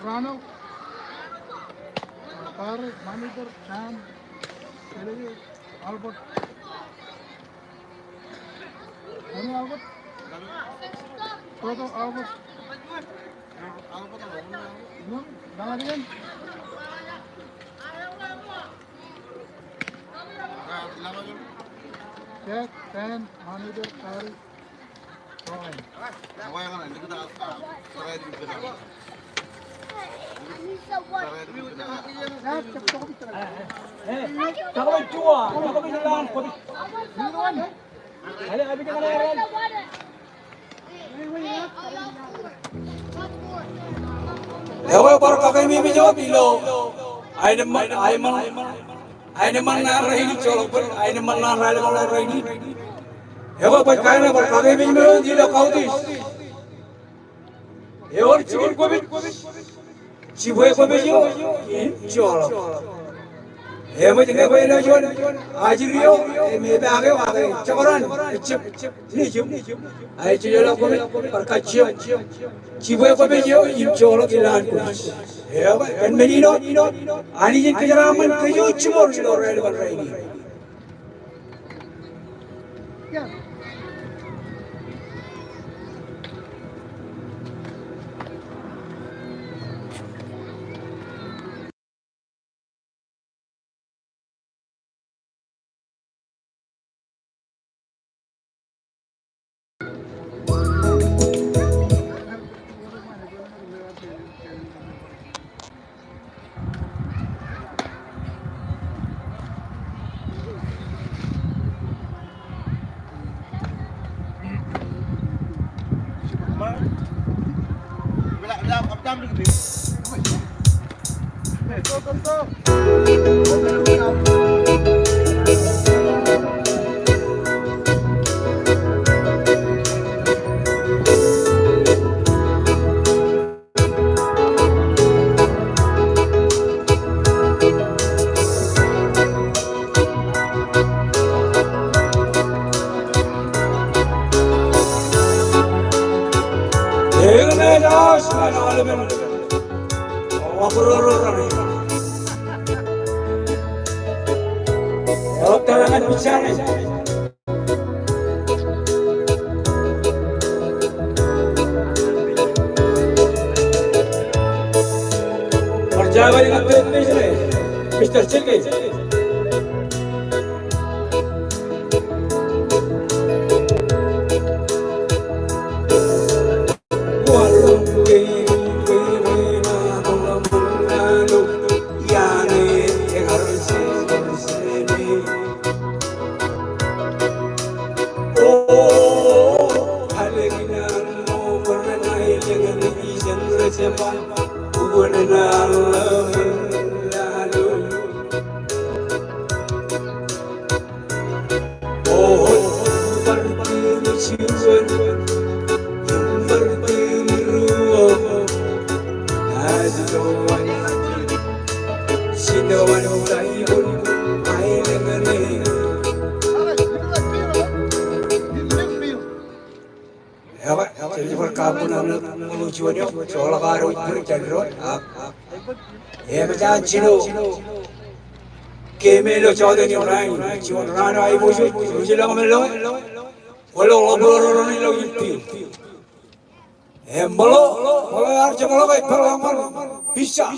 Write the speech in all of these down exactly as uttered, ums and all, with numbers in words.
Ronald, Kari, Manitor, Sam, Elege, Albert. Ano Albert? Toto Albert. Iññōn, dañōt iien. Jack, Sam, Manitor, Kari. Ekwe, bar kakeememej wōt ilo aenōṃṃan, aenōṃṃan, aenōṃṃan ṇe rainin, joḷọk bōd, aenōṃṃan ṇe raelep ḷọk rainin. Ekwe, bwe kain eo bar kakeememej wōt ilo Kautiej. Ewōr jikin kwōpej. Jibwe kwōpej eo im joḷọk. Eṃōj ñe bwe ilo juon ajri eo im epaak eo ak ejekdọọn ejab nejūṃ, a ejjeḷọk kwōpej, bar kajjioñ jibwe kwōpej eo im joḷọk ilowaan kwōpej. Ekwe, kōn men in wōt Anij en kōjeraaṃṃan kōj eo jiṃor ilo raelepen rainin. Mister Silke. Ej bar kabuñ ilo juon eo, joḷọk ad ej bōd jān doon, ak eṃōj an jino game ilo jota in rainin, juon raan eo aiboojoj, ej lōñ men loe, kwōlo ḷapḷọk ro ilo infield. Im ṃōḷo, ṃōḷo ear jeṃḷọk e peḷḷọk ṃōn pitcher.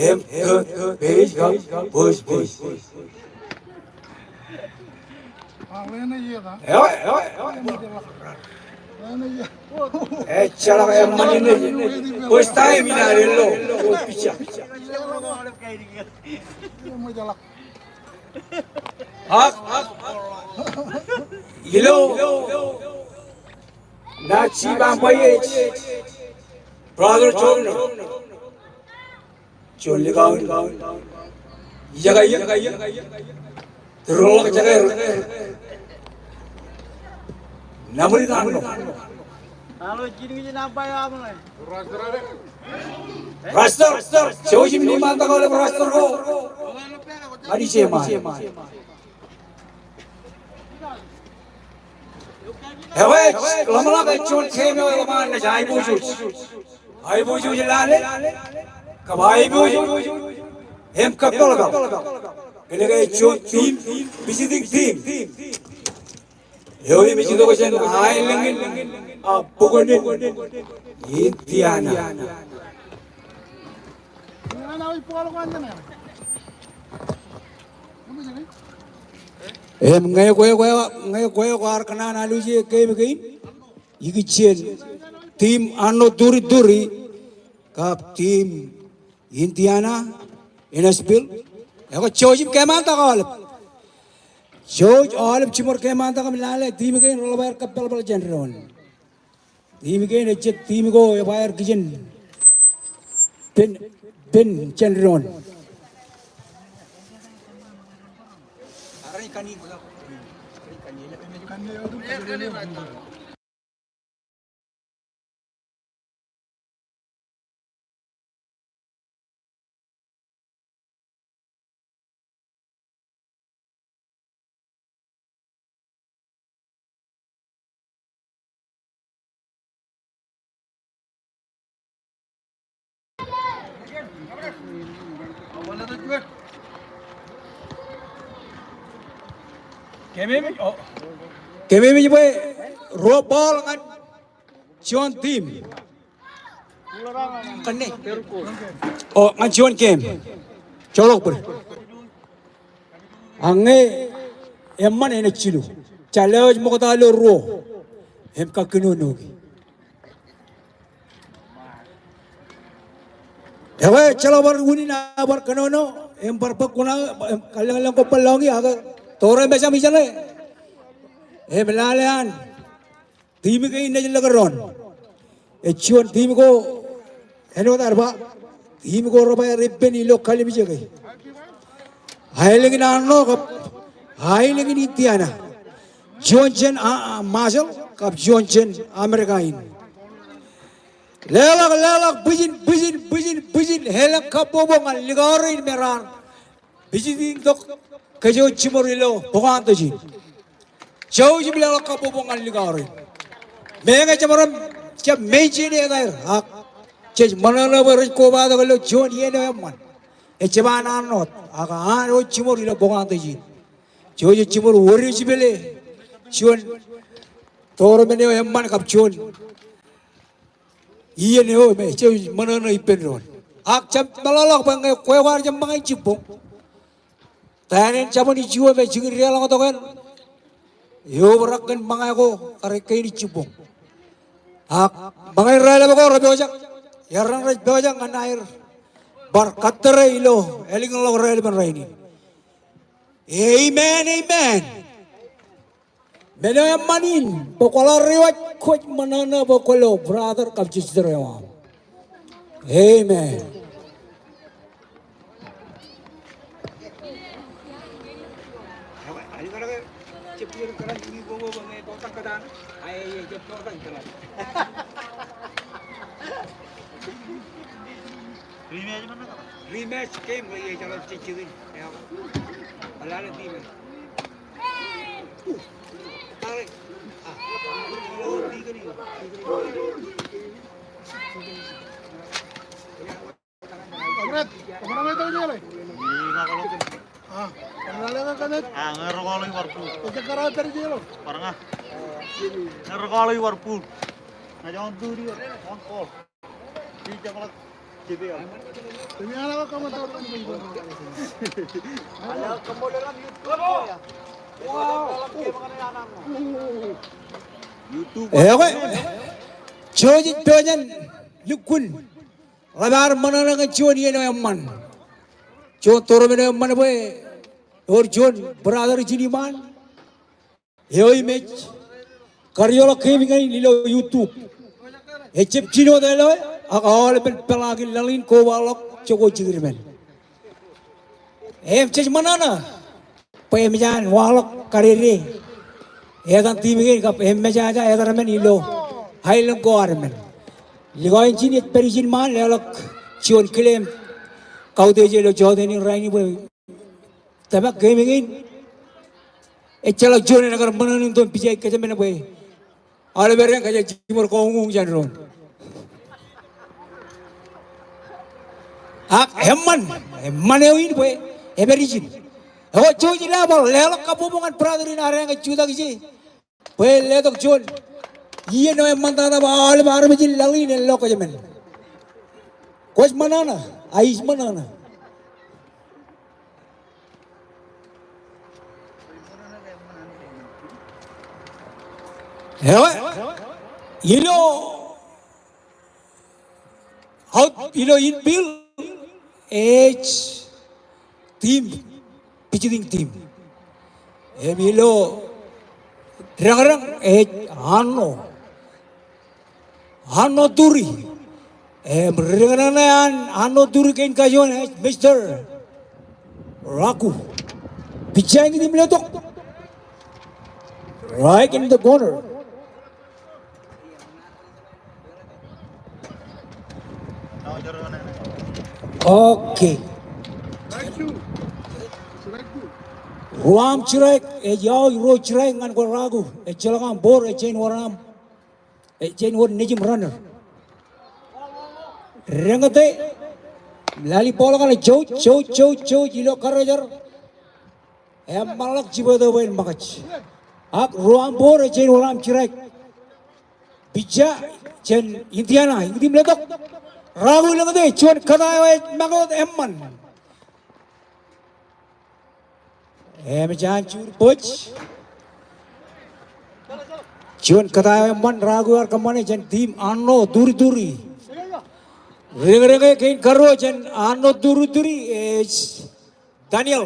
Im kōn base kab first base. Ewi, ewi, ewi. Ejjeḷọk eṃṃan in ej first time in ad ilo, ilo pitcher. Ak, ak. Ilo, naaj jipañ bwe ej Brother Jordan. Juon likao in. Ijekaia. Tūrḷọk jekāer. Naṃ ri naan ṇo. Roster. Jouj im liṃaantak aolep roster ko. Adi jeṃaan. Ewe, ḷōmṇak ej juon game eo eḷap an naaj aiboojoj. Aiboojoj lale, kab aiboojoj, im kōpeḷpeḷ. Kōnke ej juon team, visiting team. Eo im ej itok jān aelōñ in, a, bukun in Indiana. Im ñe kwe, kwe, ñe kwe kwaar kōṇaan alwōje game kein, ikijjien team Arnold Turi Turi kab team Indiana, Innisfil. Ekwe jouj im kemantak aolep. Jouj aolep jiṃor kemantak im lale, team kein reḷap aer kōpeḷpeḷ jān doon. Team kein ej jet team ko ej ba aer kijen pen, pen jān doon. Kememej, o. Kememej bwe ruo ball ñan juon team. Kōnne. O, ñan juon game. Joḷọk bōd. Ak ñe eṃṃan enaaj jilu. Jar lewōj ṃokta ilo ruo. Im kakkinono ke. Ewe, ejjeḷọk bar unin a bar kōnono, im bar bōk kuṇaō, im kallōñlōñ ko bar lọñi, ak tore mejaṃ ijeṇe. Im lale an. Team kein ej lōke doon. Ej juon team ko, āinwōt ad ba, team ko rej ba rej ippān ilo kalimjeke. Aelōñ in Arṇo kab aelōñ in Indiana. Juon jān, a, a, Marshall kab juon jān Amerika in. Leḷọk, leḷọk, bwijin, bwijin, bwijin, bwijin, elōñ kabbokbok ñan likao rein me raar visiting tok kōj jiṃor ilo bokaantoij in. Jouj im leḷọk kabbokbok ñan likao rein. Meñe jemaroñ jab mention e etaer, ak jej ṃōṇōṇō bwe rej kobatok ilo juon iien eo eṃṃan. Ejjab an Arṇo, ak an eo jiṃor ilo bokaantoij in. Jouj im jiṃor wōr jipel e juon tournament eo eṃṃan kab juon iien eo me jej ṃōṇōṇō ippān doon. Ak jab meḷọkḷọk bwe ñe kwe kwaar jab ṃōñā in jibboñ, ta ānen jabōn ijjio me jikin deḷọñtok en eobrak kōn ṃōñā ko kar kein ijjibboñ. Ak ṃōñā in raelep ko rej pojak, erro rej pojak ñan aer bar kōttōre ilo ālikin ḷọk raelepen rainin. Amen, amen. Men eo eṃṃan in, bwe kwōḷak diwōj kwōj ṃōṇōṇō bwe kwōlo brother kab sister eo aṃ. Amen. Rematch game eo ejeḷā jikin. Eḷaññe team. Tare. A. Bar ña. Ña rekaḷe bar booth. Ña juon turi, juon kol. Ekwe. Jouj ej pojak in lukkuun ḷap ad ṃōṇōṇō ñan juon iien eo eṃṃan. Juon tournament eo eṃṃan bwe ewōr juon brother ijin iṃaan eo im ej karijeḷọk game in ilo YouTube. Ejjab jino wōt ālọe, ak aolepen peḷaakin laḷ in kobaḷọk jokwe jikid men. Im jej ṃōṇōṇō bwe eṃōj an waḷọk kadede etan team kein kab eṃōj an etan men ilo aelōñ ko ad men. Likao in ijin ej pād ijin ṃaan leḷọk juon kile im kautiej ilo jota in rainin bwe tōmak game kein. Ejjeḷọk juon eṇ kar ṃōṇōṇō in tok pija ej kōjām men bwe aolepād eṇ kōjām jiṃor kọñuñuñ jān doon. Ak eṃṃan, eṃṃan eo in bwe epād ijin. Ekwe jouj ilo bar leḷọk kabbokbok ñan brother in ad eṇ kōn jutak ije bwe letok juon iien eo eṃṃantata bwe aolep armej in laḷ in en lo kōjām men. Kwōj ṃōṇōṇō, a ij ṃōṇōṇō. Ekwe, ilo out, ilo infield, ej team, visiting team. Im ilo deñdeñ ej Anno. Anno Turi. Im ri deñdeñ ṇe an Anno Turi kein kajoor ej Mister Ragu. Pija iñid im letok. Right in the corner. Okay. Ruo aṃ strike, ej iọkwe ruo strike ñan kwe Ragu. Ejjeḷọk aṃ ball, ejjañin wōr aṃ, ejjañin wōr nejiṃ runner. Deñōte, lali ball kaṇe jouj, jouj, jouj, jouj, ilo kōrā jar. Eṃṃanḷọk jibwe tok bwe en ṃōkaj. Ak ruo aṃ ball, ejjañin wōr aṃ strike. Pija jān Indiana, iñid im letok. Ragu deñōte, juon kōta eo ej make wōt eṃṃan. Eṃōj an juur bōj. Juon kōta eo eṃṃan Ragu ear kōṃṃane jān team Anno Turi Turi. Deñdeñ kein karuo jān Anno Turi Turi ej Daniel.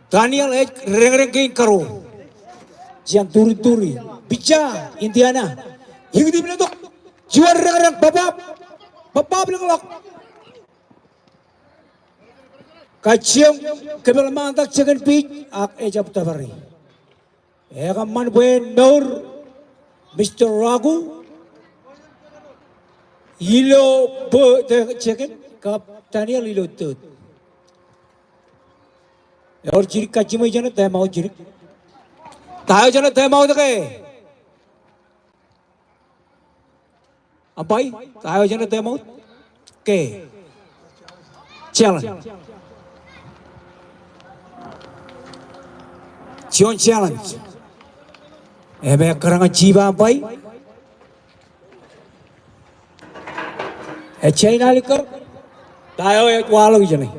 Daniel ej deñdeñ kein karuo jān Turi Turi. Pija Indiana. Iñid im letok. Juon deñdeñ bōbab. Bōbab lōñḷọk. Kajjioñ kōpeḷ ṃaantak second pitch ak ejjab tōpare. Ekōṃṃan bwe en mour Mister Ragu ilo bō-, te-, second kab Daniel ilo third. Ewōr jidik kajjiṃwe ijeṇe, time out jidik. Ta eo jeṇe time out ke? Umpire, ta eo jeṇe time out ke? Challenge. Juon challenge. Im ekkar ñan chief umpire. Ejjañin alikkar. Ta eo ej waḷọk ijeṇe?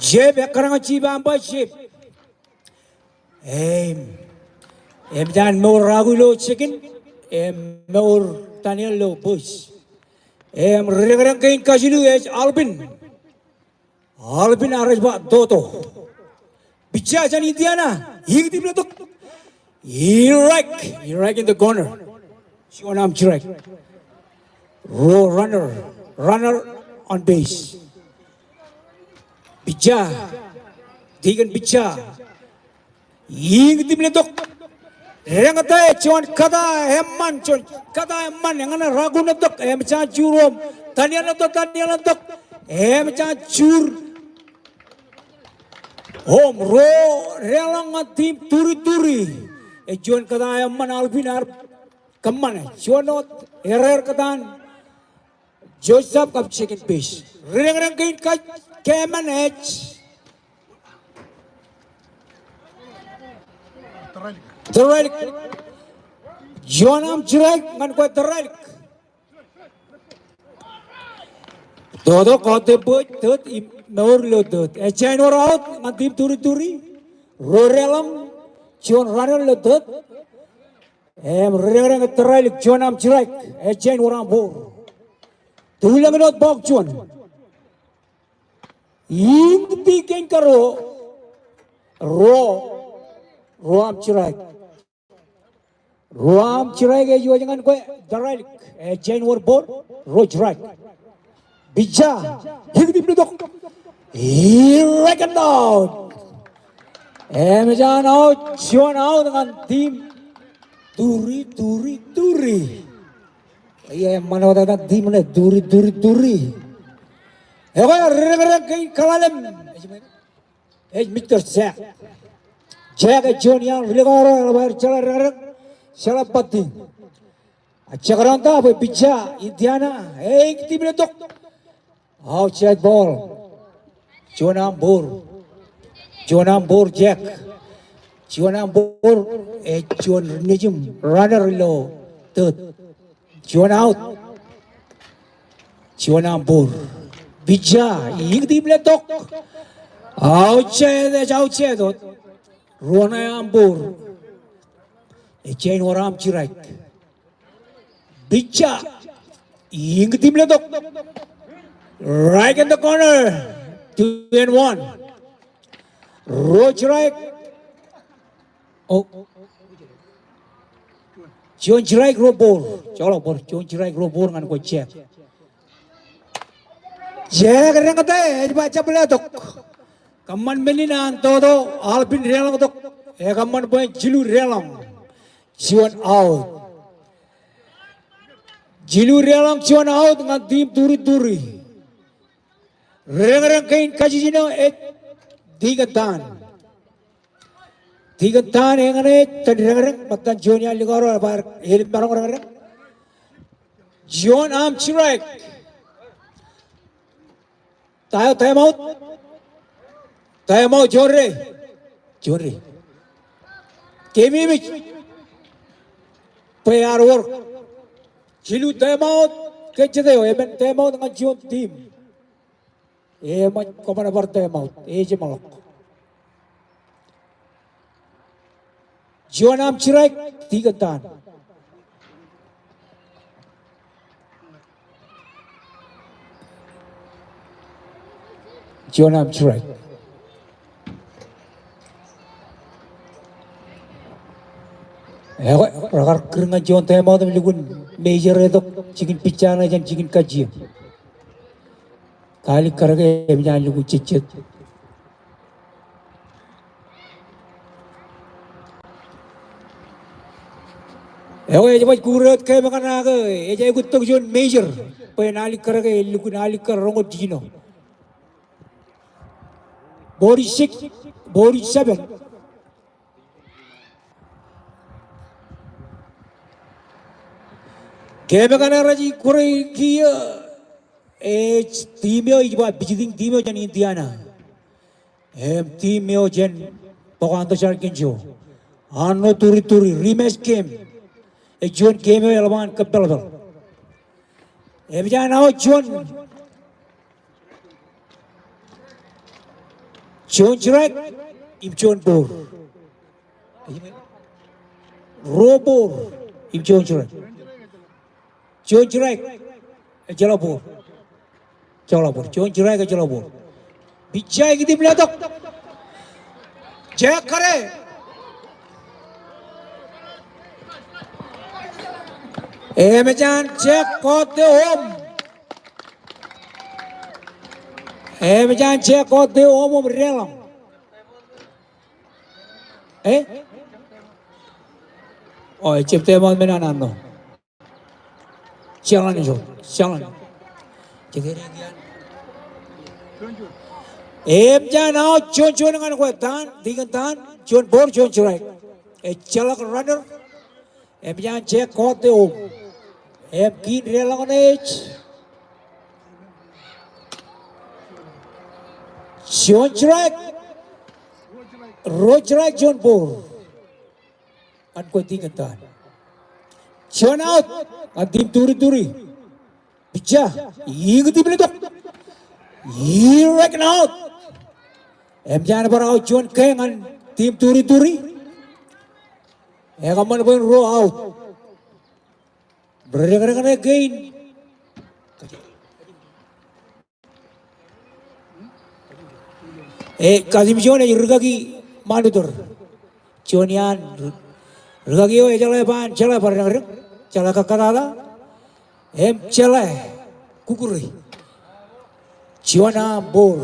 Jep, ekkar ñan chief umpire, jep. Im, eṃōj an mour Ragu ilo second, im mour Daniel ilo first. Im ri deñdeñ kein kajilu ej Alvin. Alvin ear ej ba toto. Pija jān Indiana, iñid im letok. Strike, strike in the corner. Juon aṃ strike. Ruo runner, runner on base. Pija, taken pija. Iñid im letok. Reñōte juon kōta eṃṃan, juon kōta eṃṃan, eñṇe Rakuṇ tok, emōj an jur home. Daniel tok, Daniel tok, emōj an jur home. Ro deḷọñ ñan team Turi Turi. Ej juon kōta eṃṃan Alvin ear kōṃṃane. Juon wōt, error kōtaan Joseph kab second base. Redeñdeñ kein kōj, kōṃṃan ej Tōrālik. Juon arm strike ñan kwe Tōrālik. Toto kọọte bōj, tōt im mour ilo tōt. Ej jañin wōr out ñan team Turi Turi. Ro deḷọñ, juon runner ilo tōt. Im redeñdeñ Tōrālik, juon arm strike, ej jañin wōr an ball. Tulōñ in wōt bọọk juon. Iñkiti kein karuo, ro, ro arm strike. Ro arm strike ej wōj ñan kwe Tōrālik, ej jañin wōr ball, ro strike. Pitcher, iñkiti im letok. Strike and out. Emōj an out, juon out ñan team Turi, Turi, Turi. Ie, eṃṃan wōt etan team ṇe, Turi, Turi, Turi. Ekwe, redeñdeñ kein kaḷalem. Ej Mister Jack. Jack ej juon iaan Likaro eḷap aer jeḷā redeñdeñ, jeḷā batting. A jekdọọn ta bwe pitcher Indiana, ej iñkiti im letok. Outside ball. Juon arm ball. Juon arm ball Jack. Juon arm ball, ej juon nejim runner ilo tōt. Juon out. Juon arm ball. Pitcher, iñkiti im letok. Outside, ej outside wōt. Ruo ṇe arm ball. Ej jañin wōr arm strike. Pitcher, iñkiti im letok. Right in the corner. Two and one. Ro strike. Oh. Juon strike ro ball. Joḷọk ball. Juon strike ro ball ñan kwe Jack. Jack redeñdeñ, ej ba jab letok. Kōṃṃan men in an toto, Alvin deḷọñ tok. Ekōṃṃan bwe en jilu deḷọñ. Juon out. Jilu deḷọñ juon out ñan team Turi Turi. Redeñdeñ kein kajjino ej Tikōn Tan. Tikōn Tan eñṇe ej tōn reñreñ, ṃōttan juon iaan Likaro ebar elep maroñ reñreñ. Juon arm strike. Ta eo, time out. Time out, jodde. Jodde. Kememej. Bwe ear wōr jilu time out kōn jete eo, emān time out ñan juon team. Eṃōj, kwōmaroñ bar time out, ej jeṃḷọk. Juon arm strike, Tikōn Tan. Juon arm strike. Ekwe, rekar kūr ñan juon time out im lukkuun major e tok, jikin pitcher ṇe jān jikin kajjien. Kalikkar ke emōj an lukkuun jejjet. Ekwe, ej baj kuur wōt game kaṇ ak ej aikuj tok juon major bwe en alikkar ke, lukkuun alikkar roñoul jiljino. Forty-six, forty-seven. Game kaṇ rej kure kiiō, ej team eo ij ba visiting team eo jān Indiana. Im team eo jān Pocahontas, Arkansas. Arṇo Turi Turi, rematch game. Ej juon game eo eḷap an kōppeḷpeḷ. Emōj an out juon. Juon strike im juon ball. Ruo ball im juon strike. Juon strike. Ejjeḷọk ball. Ejjeḷọk ball. Juon strike, ejjeḷọk ball. Pitcher iñkiti im letok. Jack kade. Emōj an Jack kọọte home. Emōj an Jack kọọte home im deḷọñ. Eh? O, ejjab tōmak men an Anno. Jeḷā ṇe, jeḷā ṇe. Eṃōj an out juon juon ñan kwe, Tan, Deacon Tan, juon ball, juon strike. Ejjeḷọk runner. Eṃōj an Jack Kote om. Im kein deḷọñ ṇe ej juon strike. Ruo strike, juon ball ñan kwe Deacon Tan. Juon out ñan team twenty-three. Pitcher, iñitib letok. Strike ṇe, out. Eṃōj an bar out juon ke ñan team twenty-three. Ekōṃṃan bwe en ruo out. Bar dekdek ṇe kein. E, kajin juon ej rūkaki Manutor. Juon iaan ri-, rūkaki eo ejeḷā baan, jeḷā barāinwōt, jeḷā kakkatata. Im jeḷā kukure. Juon aṃ ball.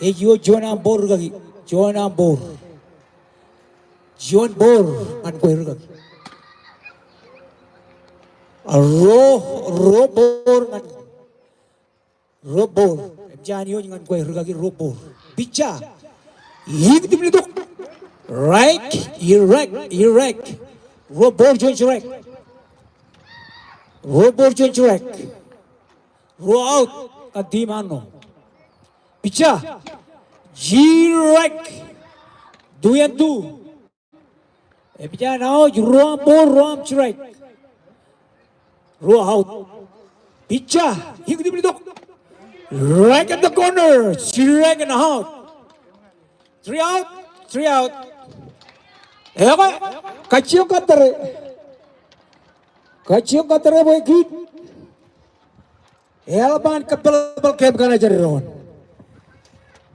Ej juon aṃ ball rūkaki. Juon aṃ ball. Juon ball ñan kwe rūkaki. A ruo, ruo ball ñan Ruo ball. Eṃōj an ioj ñan kwe rūkaki, ruo ball. Pitcher. Iñitib letok. Strike, strike, strike. Ruo ball juon strike. Ruo ball juon strike. Ruo out ñan team Anno. Pitcher. Strike. Two and two. Eṃōj an out, ruo aṃ ball, ruo aṃ strike. Ruo out. Pitcher, iñitib letok. Right at the corner, strike and out. Three out, three out. Ekwe, kajjioñ kattōre. Kajjioñ kattōre bwe kein eḷap an kōppelpel game kaṇe jān doon.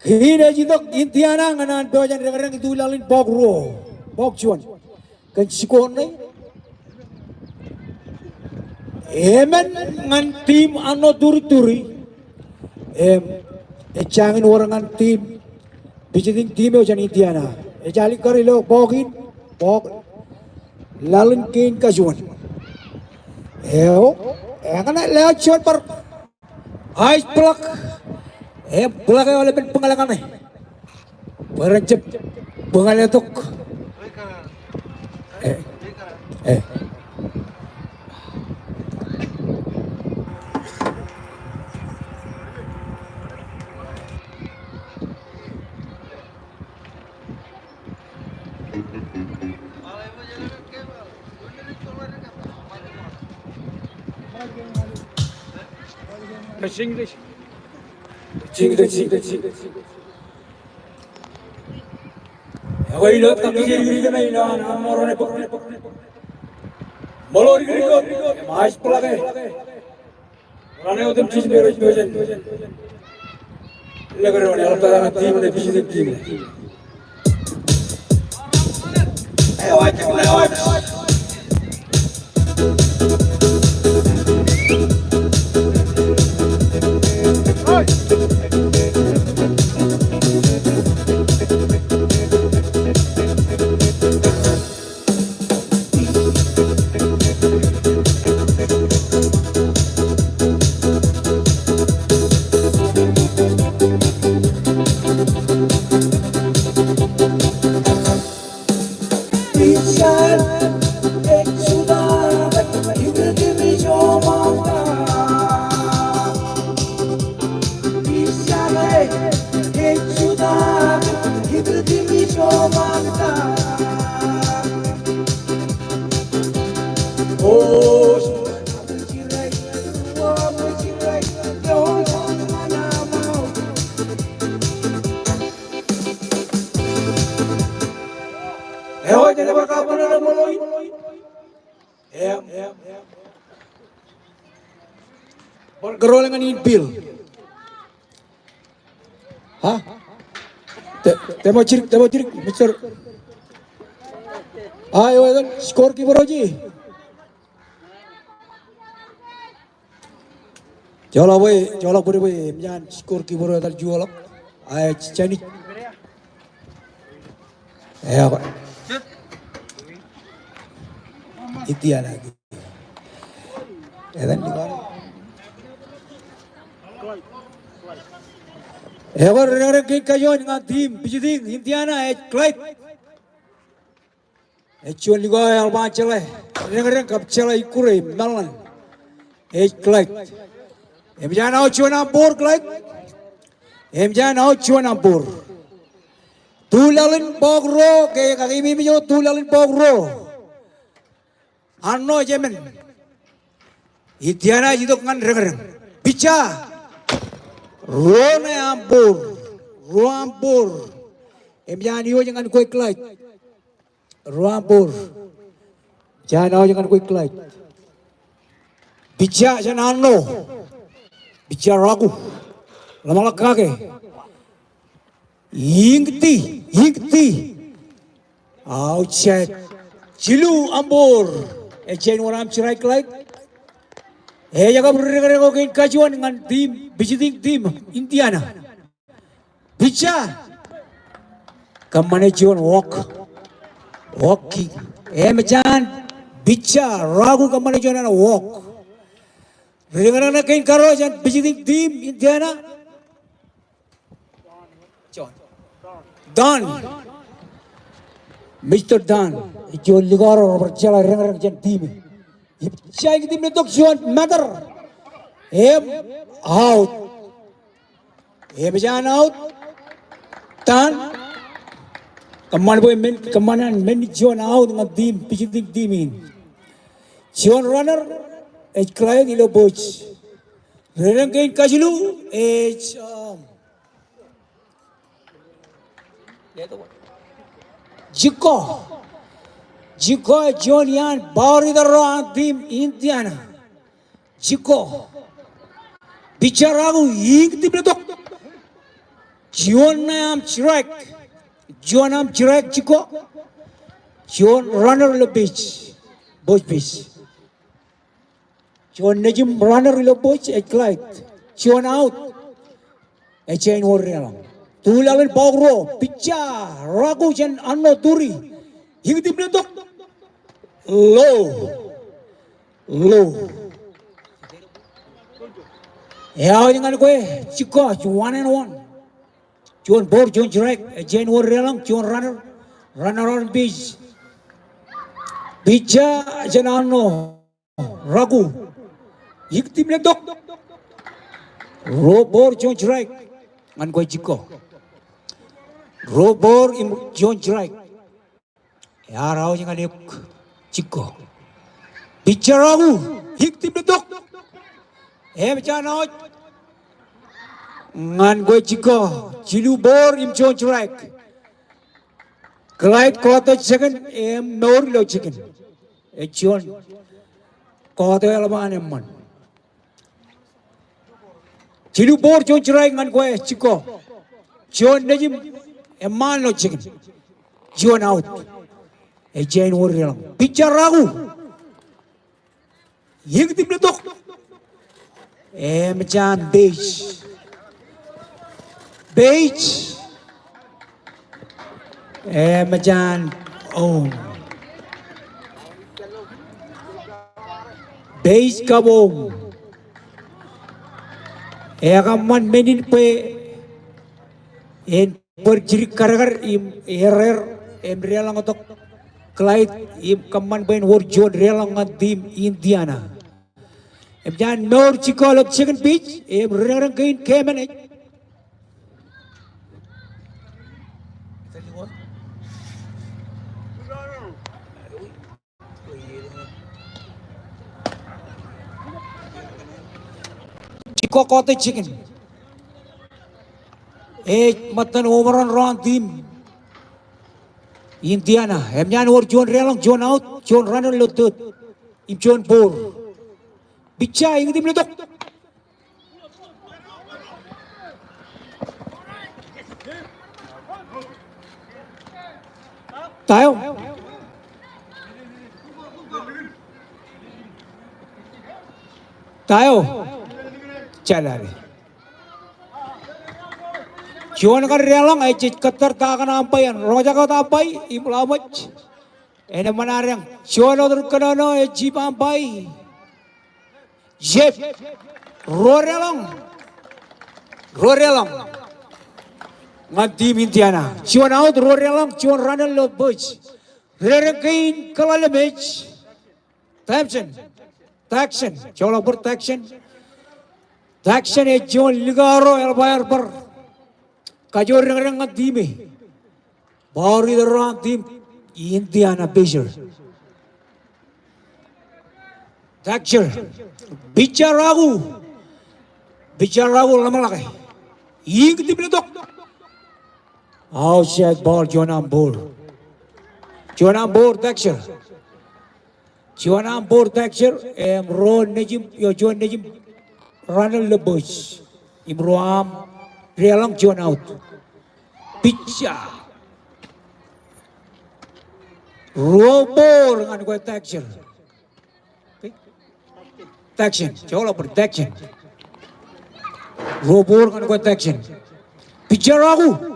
Kein ej itok Indiana ñan an pojak in dekdek ituḷ laḷ in bọọk ruo, bọọk juon. Kōn score ṇe. Emān ñan team Anno Turi Turi. Im, ej jañin wōr ñan team, visiting team eo jān Indiana. Ejālik kar ilo bọọk in, bọọk laḷ in kein kajuon. Eo, eñṇe lewōj juon bar ice block. Im block eo eḷap an bōñal kaṇe. Bwe ren jab bōñal tok. E, e. Ekwe ilo kaki je ri ri kōn ilo an, an mour ṇe bōk. Ṃōḷo ri ri kōn, im ice block e. Run out im jijin me rej pojak in. Lōke doon, eḷaptata ñan team ṇe, visiting team ṇe. Bar kōrọọl ñan infield. Ha? Te-, tōmak jidik, tōmak jidik, Mister. A, eo etan, scorekeeper eo je. Joḷọk bwe, joḷọk bwe, bwe, eṃōj an scorekeeper eo etal juoḷọk. A, ej jān ij. Eo. Indiana. Etan lukkuun. Ekwe, rereñreñ kein kajuon ñan team visiting Indiana ej Clyde. Ej juon lukkuun eḷap an jeḷā. Rereñreñ kab jeḷā ikkure im meḷeḷein. Ej Clyde. Emōj an out juon aṃ ball, Clyde. Emōj an out juon aṃ ball. Tulaḷ in bọọk ruo, ke kakememej wōt tulaḷ in bọọk ruo. Arṇo ej emān. Indiana ej itok ñan reñreñ. Pitcher. Ruo ṇe aṃ ball. Ruo aṃ ball. Emōj an iwōj ñan kwe Clyde. Ruo aṃ ball. Emōj an iwōj ñan kwe Clyde. Pitcher jān Arṇo. Pitcher Raku. Ḷōmṇak kake. Iñti, iñti. Outside. Jilu aṃ ball. Ej jañin wōr aṃ strike, Clyde. Ej kab rereñreñ eo kein kajuon ñan team, visiting team, Indiana. Pitcher. Kōṃṃane juon walk. Walk. Emōj an pitcher Raku kōṃṃane juon walk. Rereñreñ kein karuo jān visiting team Indiana. John. Don. Mister Don. Ej juon lukkuun ro rej jeḷā reñreñ jān team. Ej jañin iñti im letok juon matter. Im out. Emōj an out. Don. Kōṃṃan bwe men, kōṃṃan an men juon out ñan team, visiting team in. Juon runner ej Clyde ilo base. Rereñreñ kein kajilu ej, um, Jiko. Jiko ej juon iaan power hitter ro an team Indiana. Jiko. Pitcher Raku iñti im letok. Juon ṇe aṃ strike. Juon aṃ strike Jiko. Juon runner ilo base. Base base. Juon nejūṃ runner ilo base ej Clyde. Juon out. Ej jañin wōr deḷọñ. Tulaḷ in bọọk ruo. Pitcher Raku jān Arṇo turi. Iñti im letok. Low. Low. Ewōr ñan kwe Jiko, one and one. Juon ball, juon strike, ej jañin wōr deḷọñ, juon runner, runner on base. Pitcher jān Arṇo, Raku. Iñti im letok. Ruo ball, juon strike. Ñan kwe Jiko. Ruo ball im juon strike. Ear out ñan eok Jiko. Pitcher Raku, iñti im letok. Emōj an out. Ñan kwe Jiko, jilu ball im juon strike. Clyde kọọte second, im mour ilo second. Ej juon kọọte eo eḷap an eṃṃan. Jilu ball juon strike ñan kwe Jiko. Juon nejūṃ eṃṃaan ilo second. Juon out. Ej jañin wōr deḷọñ. Pitcher Raku. Iñti im letok. Emōj an base. Base. Emōj an home. Base kab home. Ekōṃṃan men in bwe en bar jidik kadkad im error im deḷọñtok Clyde im kōṃṃan bwe en wōr juon deḷọñ ñan team Indiana. Emōj an mour Jiko ilo second base, im rereñreñ kein keemān ej. Jiko kọọte second. Ej ṃōttan home run ro an team Indiana. Emōj an wōr juon deḷọñ, juon out, juon runner ilo third. Im juon ball. Pitcher, iñti im letok. Ta eo? Ta eo? Jālale. Juon kar deḷọñ, ej, ej kōttar ta kaṇ umpire, roñjake wōt umpire im ḷak ṃōj. Enaaj ṃōṇōṇō, juon out ri kōnono ej Chief umpire. Jep. Ruo deḷọñ. Ruo deḷọñ ñan team Indiana. Juon out, ruo deḷọñ, juon runner ilo base. Rerōñ kein kōḷalem ej Tamsen. Taksen. Joḷọk bōd Taksen. Taksen ej juon likao ro eḷap aer bar kajoor deñdeñ ñan team e. Power hitter ro an team Indiana Pacers. Taksen. Pitcher Raku. Pitcher Raku ḷōmṇake. Iiñtip ilo tok. Outside ball, juon an ball. Juon an ball, Taksen. Juon an ball Taksen, im ruo nejim, eo juon nejim runner ilo base. Im ruo aṃ deḷọñ juon out. Pitcher. Ruo ball ñan kwe Taksen. Taksen, joḷọk bōd Taksen. Ruo ball ñan kwe Taksen. Pitcher Raku.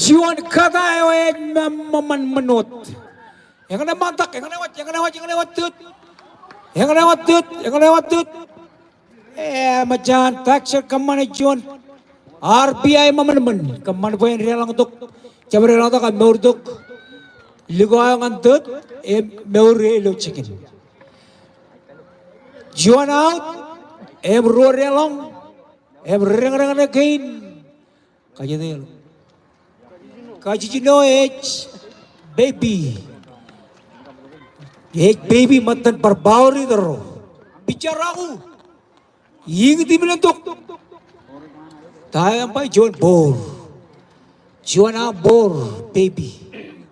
Juon kata eo ej ṃōṃan ṃōn wōt. Eñṇe ṃantak, eñṇe waj, eñṇe waj, eñṇe waj tōt. Eñṇe waj tōt, eñṇe waj tōt. Eṃōj an Taksen kōṃṃane juon R B I ṃōṃan ṃōn. Kōṃṃan bwe en deḷọñ tok. Jab deḷọñ tok, kab mour tok. Likao eo ñan tōt, im mour e ilo jikin. Juon out, im ruo deḷọñ, im rerōñ kein. Kajjitōk. Kajjitōk eo ej Baby. Ej Baby ṃōttan bar power hitter ro. Pitcher Raku. Iiñtip ilo tok. Ta eo eṃṃan juon ball. Juon an ball, Baby.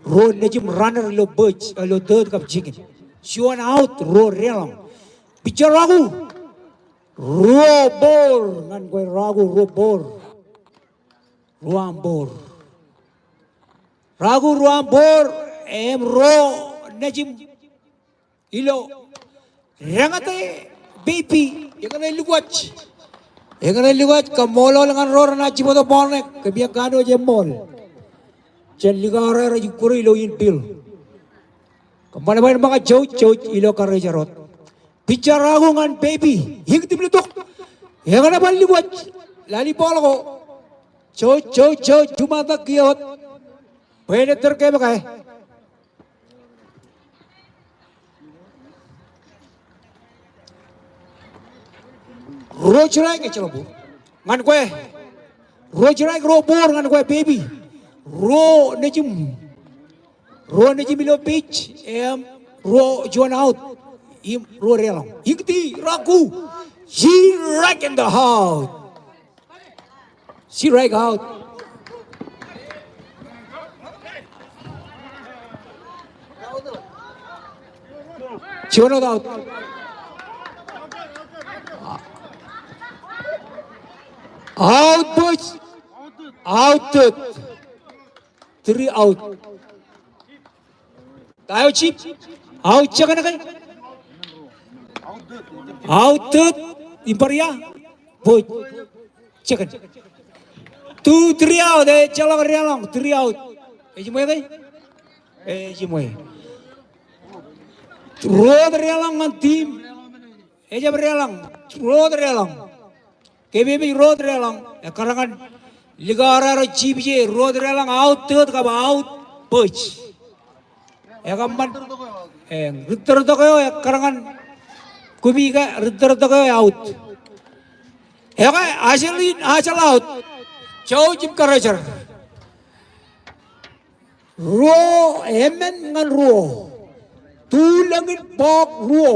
Ruo nejim runner ilo base, ilo third kab second. Juon out, ruo deḷọñ. Pitcher Raku. Ruo ball, ñan kwe Raku, ruo ball. Ruo an ball. Raku ruo an ball, im ruo nejim ilo deñōte Baby, eñṇe lukkuun. Eñṇe lukkuun, kaṃṃoolol ñan ro renaaj jibwōt ball ṇe, kōmij kanooj eṃṃool. Jān likao ro rej ukkure ilo infield. Kōṃṃan bwe en ṃōkaj jouj, jouj ilo karijer wōt. Pitcher Raku ñan Baby. Iiñtip ilo tok. Eñṇe bar lukkuun. Lale ball ko. Jouj, jouj, jouj. Juṃatak kiiō wōt. Bwe en ettōr game ke. Ruo strike, ejjeḷọk ball. Ñan kwe. Ruo strike, ruo ball ñan kwe Baby. Ruo nejim. Ruo nejim ilo pitch, im ruo juon out, im ruo deḷọñ. Iiñtip, Raku, strike and out. Strike out. Juon out, out. Out, boys. Out, three out. Ta eo, Chief? Out, second ke? Out, third. Im bar ia? Boy. Second. Two, three out. Ejjeḷọk deḷọñ. Three out. Ejiṃwe ke? Ejiṃwe. Ruo deḷọñ ñan team. Ejab deḷọñ, ruo deḷọñ. Kōmemej ruo deḷọñ, ekkar ñan likao ro rej jibje, ruo deḷọñ, out third kab out base. Ekōṃṃan, e, ri tōrtok eo, ekkar ñan kumi ke, ri tōrtok eo out. Ekwe, Aselin Ajal out. Jouj im karijer. Ruo emān ñan ruo. Tulōñ in bọọk ruo.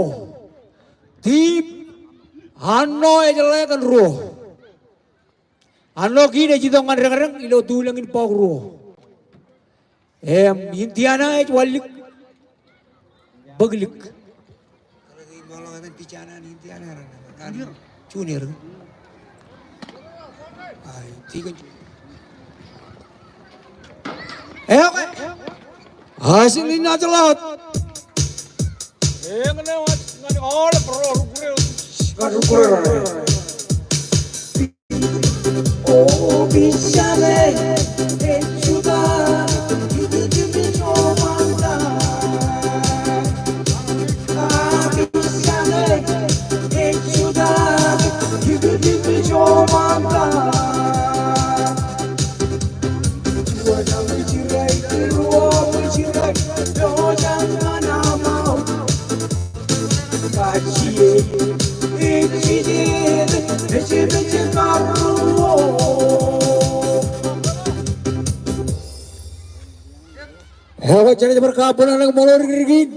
Team Arṇo ej jeḷā kōn ruo. Arṇo kein ej itok ñan deñdeñ ilo tulōñ in bọọk ruo. Im Indiana ej wanlik bōk lik. Junior. Ai, tikōn. Eok, Aselin Ajal out. Eñṇe waj ñan aolep ro rukure. Rukure. Ekwe, jenaaj bar kabuñ ḷọk ṃool eo ri kōn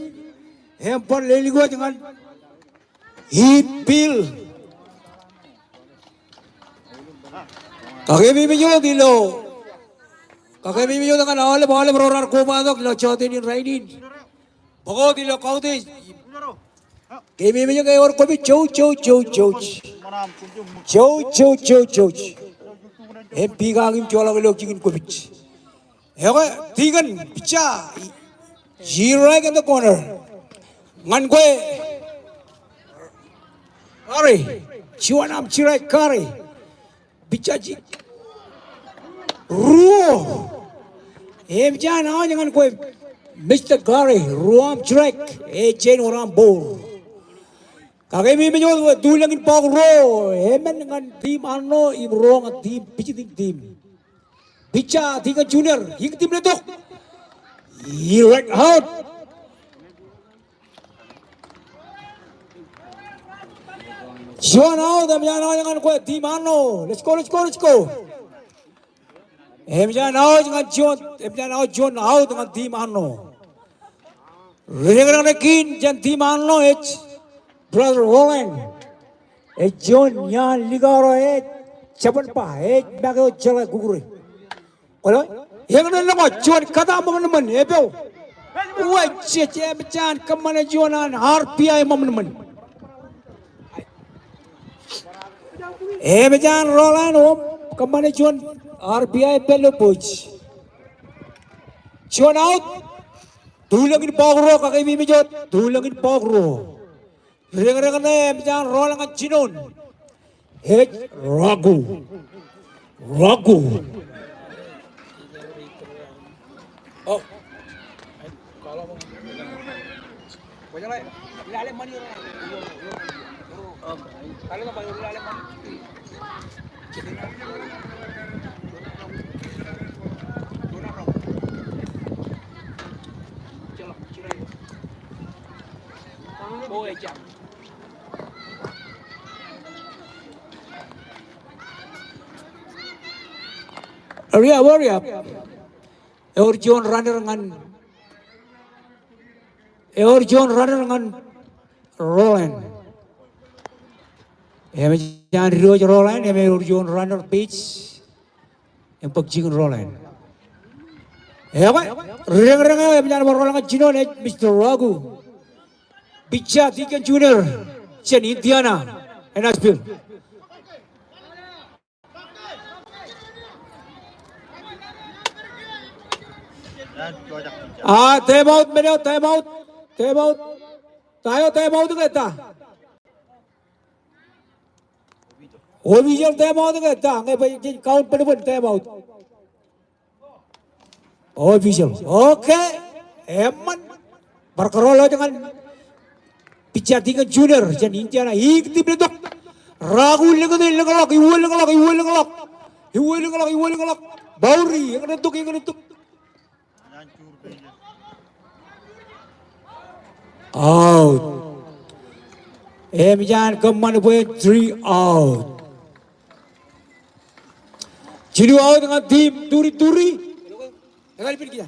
im bar lelōñ wōt ñan Eat Bill. Kakeememej wōt ilo, kakeememej wōt ñan aolep, aolep ro raar kobatok ilo jọteen in rainin. Bōk wōt ilo kautiej. Keememej ke ewōr kwōpij, jouj, jouj, jouj, jouj. Jouj, jouj, jouj, jouj. Im pika im joḷọk ilo jikin kwōpij. Ekwe, Deacon, pija, strike in the corner. Ñan kwe, Kari, juon arm strike, Kari. Pija jik. Ruo. Emōj an aoj ñan kwe, Mister Kari, ruo arm strike, ej jañin wōr arm ball. Kakeememej wōt, tulōñ in bọọk ruo, emān ñan team Arṇo im ruo ñan team, visiting team. Pija, Deacon Junior, iñtimḷetok. Strike out. Juon out, emōj an aoj ñan kwe, team Arṇo. Let's go, let's go, let's go. Emōj an aoj ñan juon, emōj an aoj juon out ñan team Arṇo. Ri deñdeñ ṇe kein jān team Arṇo ej Brother Roland. Ej juon iaan likao ro ej jabōn ba, ej make eo jeḷā kukure. Kwōlo, eñin lōñ eo juon kōtaan ṃōṃanṃan, epeo. Uwe, jej, emōj an kōṃṃane juon an R B I ṃōṃanṃan. Emōj an Roland im kōṃṃane juon R B I pād ilo base. Juon out. Tulōñ in bọọk ruo, kakeememej wōt, tulōñ in bọọk ruo. Ri deñdeñ ṇe, emōj an roll ñan jinoin. Ej Ragu. Ragu. Oh. Hurry up, hurry up. Ewōr juon runner ñan, ewōr juon runner ñan Roland. Emōj an diwōj Roland, im ewōr juon runner base. Im bōk jikin Roland. Ekwe, ri deñdeñ eo, emōj an bar roll ñan jinoin ej Mister Ragu. Pija, Deacon Junior, jān Indiana, Nashville. A, time out, men eo, time out, time out. Ta eo time out ke ta? Official time out ke ta? Ñe bwe jej count bōnbōn time out. Official. Okay. Eṃṃan. Bar kōrọọl wōt ñan pija Deacon Junior jān Indiana. Iñtimḷetok. Ragu lōñtok, lōñḷọk, iwōj lōñḷọk, iwōj lōñḷọk. Iwōj lōñḷọk, iwōj lōñḷọk. Boundary, eñin tok, eñin tok. Out. Emōj an kōṃṃan bwe three out. Jilu out ñan team Turi Turi. Ekar ippān kiiō.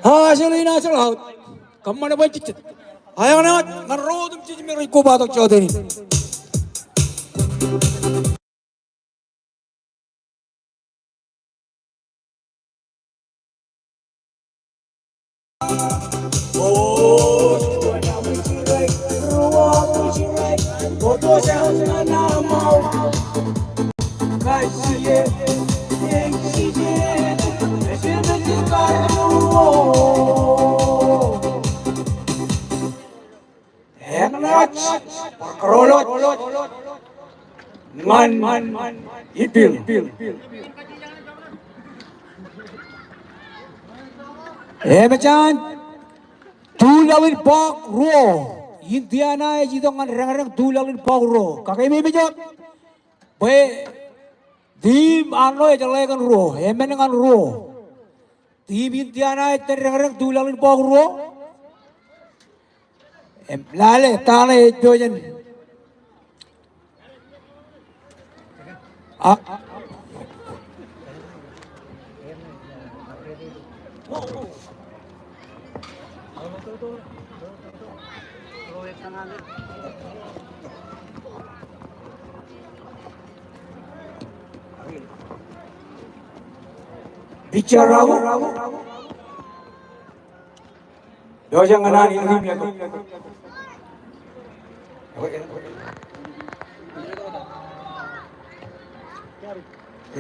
A, ejjeḷọk in, ejjeḷọk out. Kōṃṃan bwe jejjet. Aeañ ṇe wōt ñan ro otemjej me rej kobatok jọteen in. Eñṇaaj, bar kōrọọl wōt ñan Eat Bill. Emōj an tu laḷ in bọọk ruo. Indiana ej itok ñan reñreñ tu laḷ in bọọk ruo. Kakeememej wōt bwe team Arṇo ej jeḷā kōn ruo, emān ñan ruo. Team Indiana ej itōn reñreñ tu laḷ in bọọk ruo. Im lale ta ṇe ej pojak in. A. Pitcher Ragu. Pojak ñan an iññiṃ letok.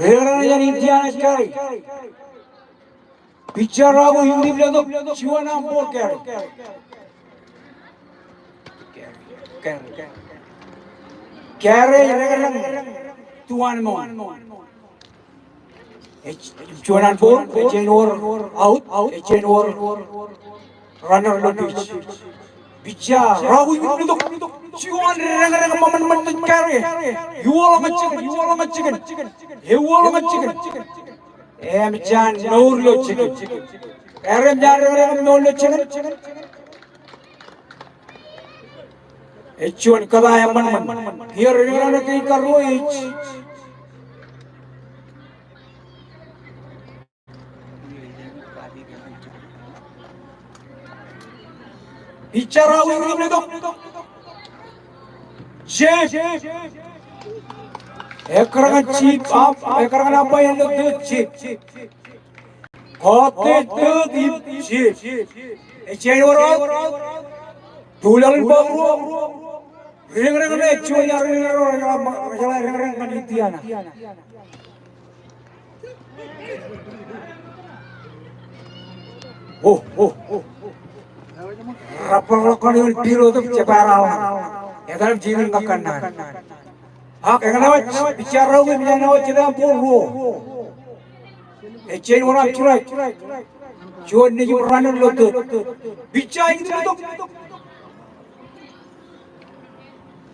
Reñreñ jān Indiana ej carry. Pitcher Ragu iññiṃ letok, juon arm ball carry. Carry, carry, reñreñ, two and one. Ej juon an ball, ej jañin wōr out, ej jañin wōr runner ilo base. Pitcher Ragu iññiṃ letok, juon reñreñ ṃōṃan ṃōn ej carry. Ewoḷọk jikin, ewoḷọk jikin, ewoḷọk jikin. Emōj an mour ilo jikin. Carry emōj an reñreñ mour ilo jikin. Ej juon kōtaan eṃṃan ṃōn. Kiiō reñreñ kein karuo ej. Pitcher Ragu iññiṃ letok. Jab. Ekkar ñan jab, ekkar ñan umpire ilo third, jab. Kọọte third im jab. Ej jañin wōr out. Tu laḷ in bọọk ruo. Reñreñ ṇe ej juon eo reñreñ ro, reñreñ ro, reñreñ ro ñan Indiana. O, o, o. Rebar ḷọk kōn eoon field otem jepar aḷ. Etan im jidik ñan kanaan. Ak eñṇe waj, pitcher Ragu eñṇe waj, jete an ball ruo. Ej jañin wōr an strike. Juon nejiṃ runner ilo third. Pitcher iññiṃ letok.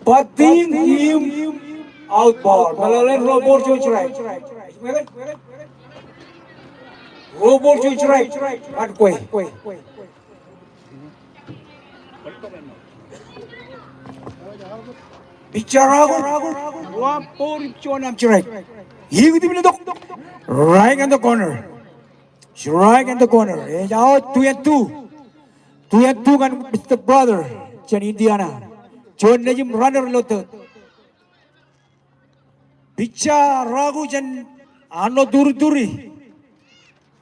Batting im out ball. Meḷeḷein ruo ball juon strike. Ruo ball juon strike. Bar kwe. Pitcher Ragu. Ruo ball im juon arm strike. Iññiṃ letok. Strike in the corner. Strike in the corner. Ej out, two and two. Two and two ñan Mister Brother jān Indiana. Juon nejiṃ runner ilo third. Pitcher Ragu jān Arṇo Turituri.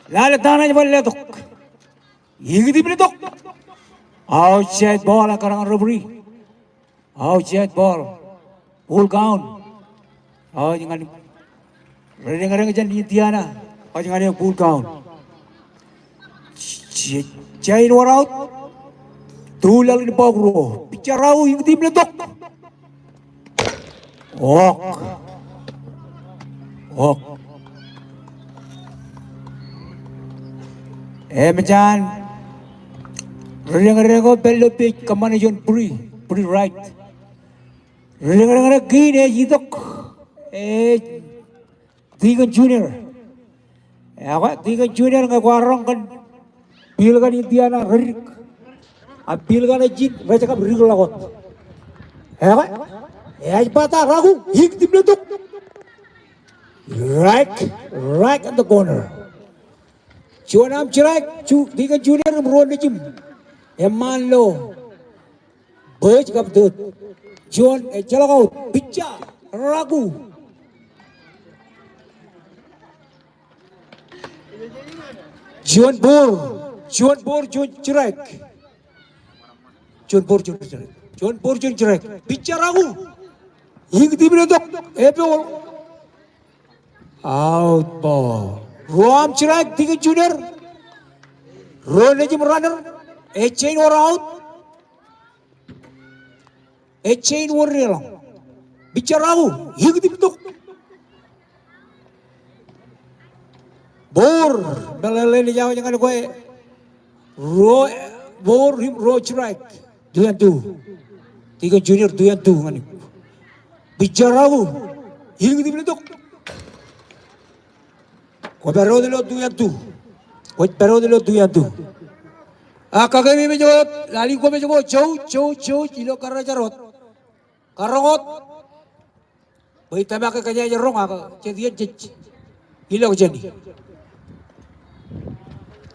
Lale ta ṇe ej bar letok. Iññiṃ letok. Outside ball, ekkar ñan referee. Outside ball. Full count. Ej ñan, reñreñ jān Indiana. Ej ñan full count. Ej jañin wōr out. Tu laḷ in bọọk ruo. Pitcher Ragu iññiṃ letok. Walk. Walk. Emōj an reñreñ eo pād ilo base, kōṃṃane juon free, free ride. Reñreñ ṇe kein ej itok, ej Deacon Junior. Ekwe, Deacon Junior ñe kwaar roñ kōn field kaṇ Indiana, reddik. Ak field kaṇ ejin, rej kab dik ḷọk wōt. Ekwe, ej bata Ragu, iññiṃ letok. Strike, strike in the corner. Juon arm strike, Ju-, Deacon Junior im ruo nejiṃ eṃṃaan ilo base kab third. Juon, ejjeḷọk out, pitcher Ragu. Juon ball, juon ball, juon strike. Juon ball, juon strike. Juon ball, juon strike. Pitcher Ragu. Iññiṃ letok, epool. Out ball. Ruo arm strike, Deacon Junior. Ruo nejiṃ runner. Ej jañin wōr out. Ej jañin wōr deḷọñ. Pitcher Ragu, iññiṃ tok. Ball, meḷeḷein ej aō ñan kwe. Ruo ball im ruo strike. Two and two. Deacon Junior, two and two ñan eok. Pitcher Ragu. Iññitim letok. Kwōj pād wōt ilo two and two. Kwōj pād wōt ilo two and two. Ak kake mejej wōt, lale kwōmej ko, jouj, jouj, jouj, ilo kōrā jar wōt. Kōrā wōt. Bwe itōmak ke kōjeañ roñ ak jet iien jej ilọk jāni.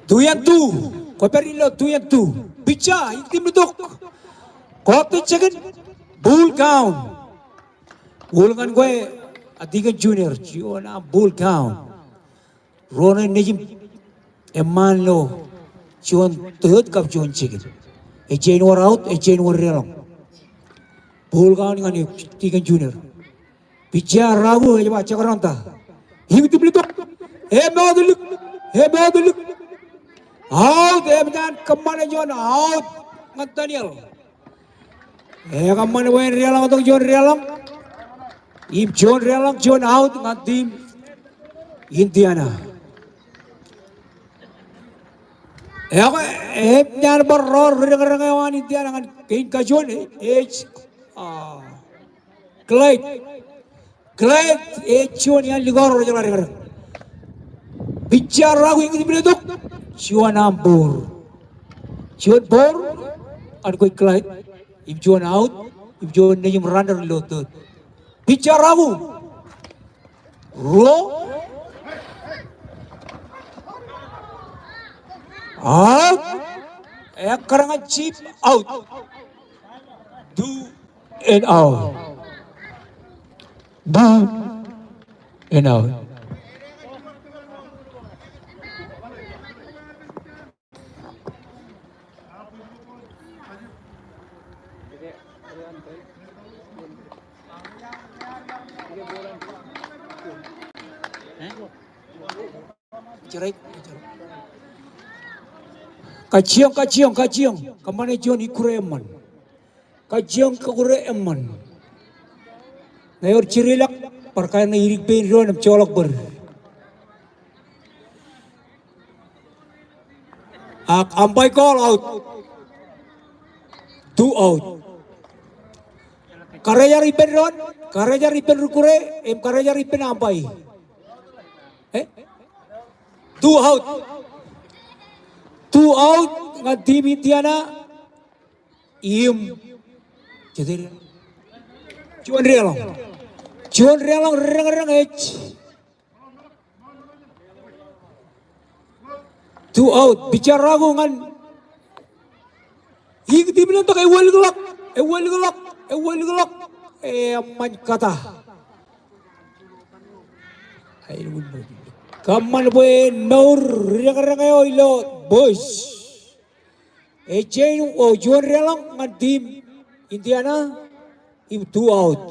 Two and two. Kwōj pād ilo two and two. Pitcher, iññitim letok. Kọọte second. Full count. Ball ñan kwe, a Deacon Junior, juon aṃ full count. Ruo ṇe nejim eṃṃaan ilo juon third kab juon second. Ej jañin wōr out, ej jañin wōr deḷọñ. Ball count ñan Deacon Junior. Pitcher Ragu ej ba jekdọọn ta. Iññitim letok. Emootlik. Emootlik. Out, emōj an kōṃṃane juon out ñan Daniel. Ekōṃṃan bwe en deḷọñtok juon deḷọñ. Im juon deḷọñ, juon out ñan team Indiana. Ekwe, eṃōj an bar ro ri deñdeñ eo an Indiana ñan kein kajuon, ej, ah, Clyde. Clyde, ej juon iaan likao ro rejeḷā deñdeñ. Pitcher Ragu iññitim letok. Juon aṃ ball. Juon ball ñan kwe Clyde. Im juon out. Im juon nejim runner ilo third. Pitcher Ragu. Ruo. Out. Ekkar ñan Chief, out. Two and out. Two and out. Kajjioñ, kajjioñ, kajjioñ. Kōṃṃane juon ikkure eṃṃan. Kajjioñ ikkure eṃṃan. Ñe ewōr jirilọk, bar kain ṇe idik pein doon im joḷọk bōd. Ak umpire call out. Two out. Karijer ippān doon, karijer ippān ikkure, im karijer ippān umpire. Eh? Two out. Two out ñan team Indiana. Im. Jete. Juon deḷọñ. Juon deḷọñ, ri deñdeñ ej. Two out, pitcher Ragu ñan. Iññitim letok, ewōr likḷọk, ewōr likḷọk, ewōr likḷọk. Eṃṃan kōta. Kōṃṃan bwe en mour ri deñdeñ eo ilo bōs. Ej jañin, o, juon deḷọñ ñan team Indiana, im two out.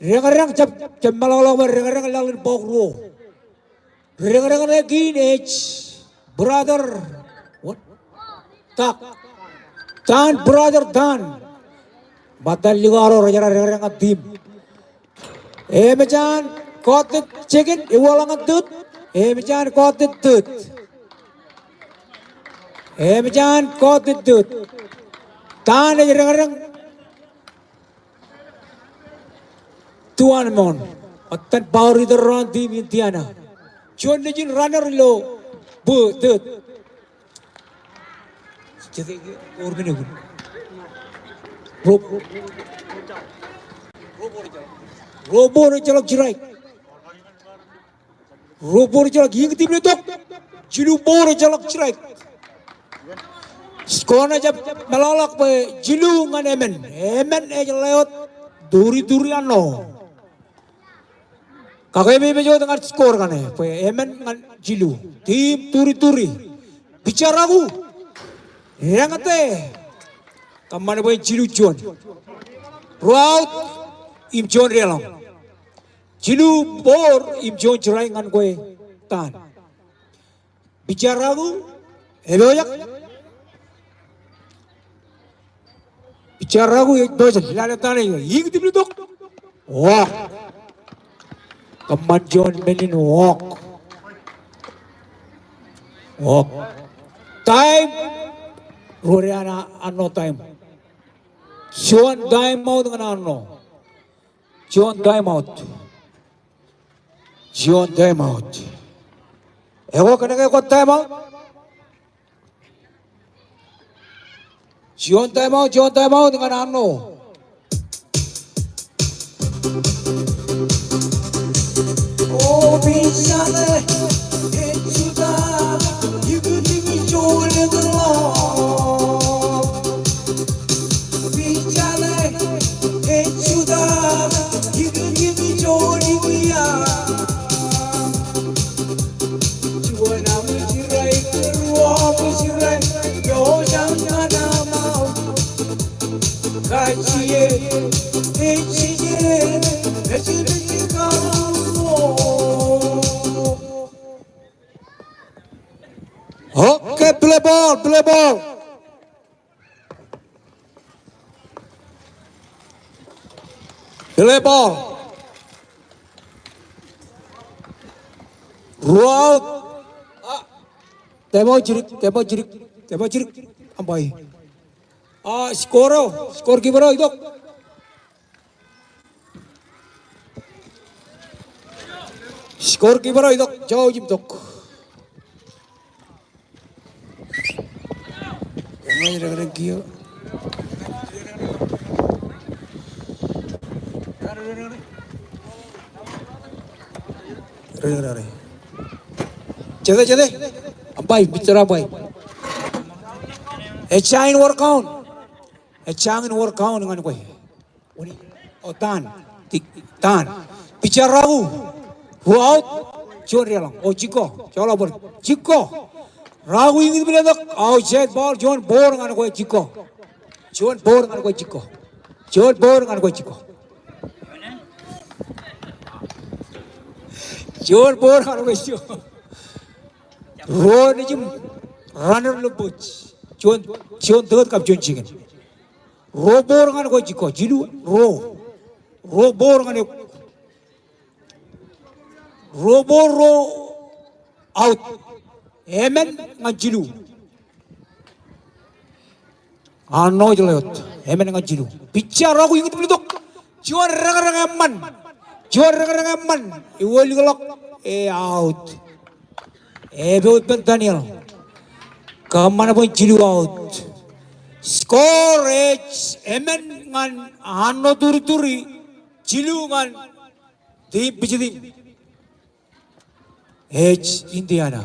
Deñdeñ jab, jab meḷọkḷọk bwe deñdeñ laḷ in bọọk ruo. Deñdeñ ṇe kein ej brother, what? Tak. Dan, brother Dan. Ṃōttan likao ro rejeḷā deñdeñ ñan team. Emōj an kọọte second, ewaḷọk ñan third. Emōj an kọọte third. Emōj an kọọte third. Dan ej deñdeñ. Two and one. Ṃōttan power hitter ro an team Indiana. Juon nejin runner ilo bō third. Ruo ball ejjeḷọk strike. Ruo ball ejjeḷọk, iññitim letok. Jilu ball ejjeḷọk strike. Score ṇe jab meḷọkḷọk bwe jilu ñan emān. Emān ej lewōt turi turi anno. Kakememej wōt ñan score kaṇe, bwe emān ñan jilu. Team turi turi. Pitcher Ragu. Deñete. Kōṃṃan bwe jilu juon. Ruo out im juon deḷọñ. Jilu ball im juon strike ñan kwe Dan. Pitcher Ragu, epojak. Pitcher Ragu, epojak, lale tane, iññitim letok. Walk. Kōṃṃan juon men in walk. Walk. Time. Ruo dān Arṇo time. Juon time out ñan Arṇo. Juon time out. Juon time out. Ekwe kōnke ekwe time out. Juon time out, juon time out ñan Arṇo. Okay, play ball, play ball. Play ball. Ruo out. Ah. Time out jidik, time out jidik, time out jidik. Umpire. Ah, score, score keeper eo itok. Score keeper eo itok, jouj im tok. Jete, jete. Umpire, Mister Umpire. Ejjañin wōr count. Ejjañin wōr count ñan kwe. O, tān. Ti-, tān. Pitcher Raku. Ruo out. Juon deḷọñ. O, jikko. Joḷọk bōd. Jikko. Raku iñitmān tok. Outside ball. Juon ball ñan kwe jikko. Juon ball ñan kwe jikko. Juon ball ñan kwe jikko. Juon ball ñan kwe jikko. Ruo nejiṃ runner ilo base. Juon, juon third kab juon second. Ruo ball ñan kwe jikko, jilu, ruo. Ruo ball ñan eok. Ruo ball, ruo out. Emān ñan jilu. Arṇo ej ḷeo wōt. Emān ñan jilu. Pitcher Raku iñitmān tok. Juon reñreñ eṃṃan. Juon reñreñ eṃṃan. Ewōr likḷọk. E out. Epot ippān Daniel. Kōṃṃan bwe jilu out. Score ej emān ñan Arṇo Turituri, jilu ñan team visiting. Ej Indiana.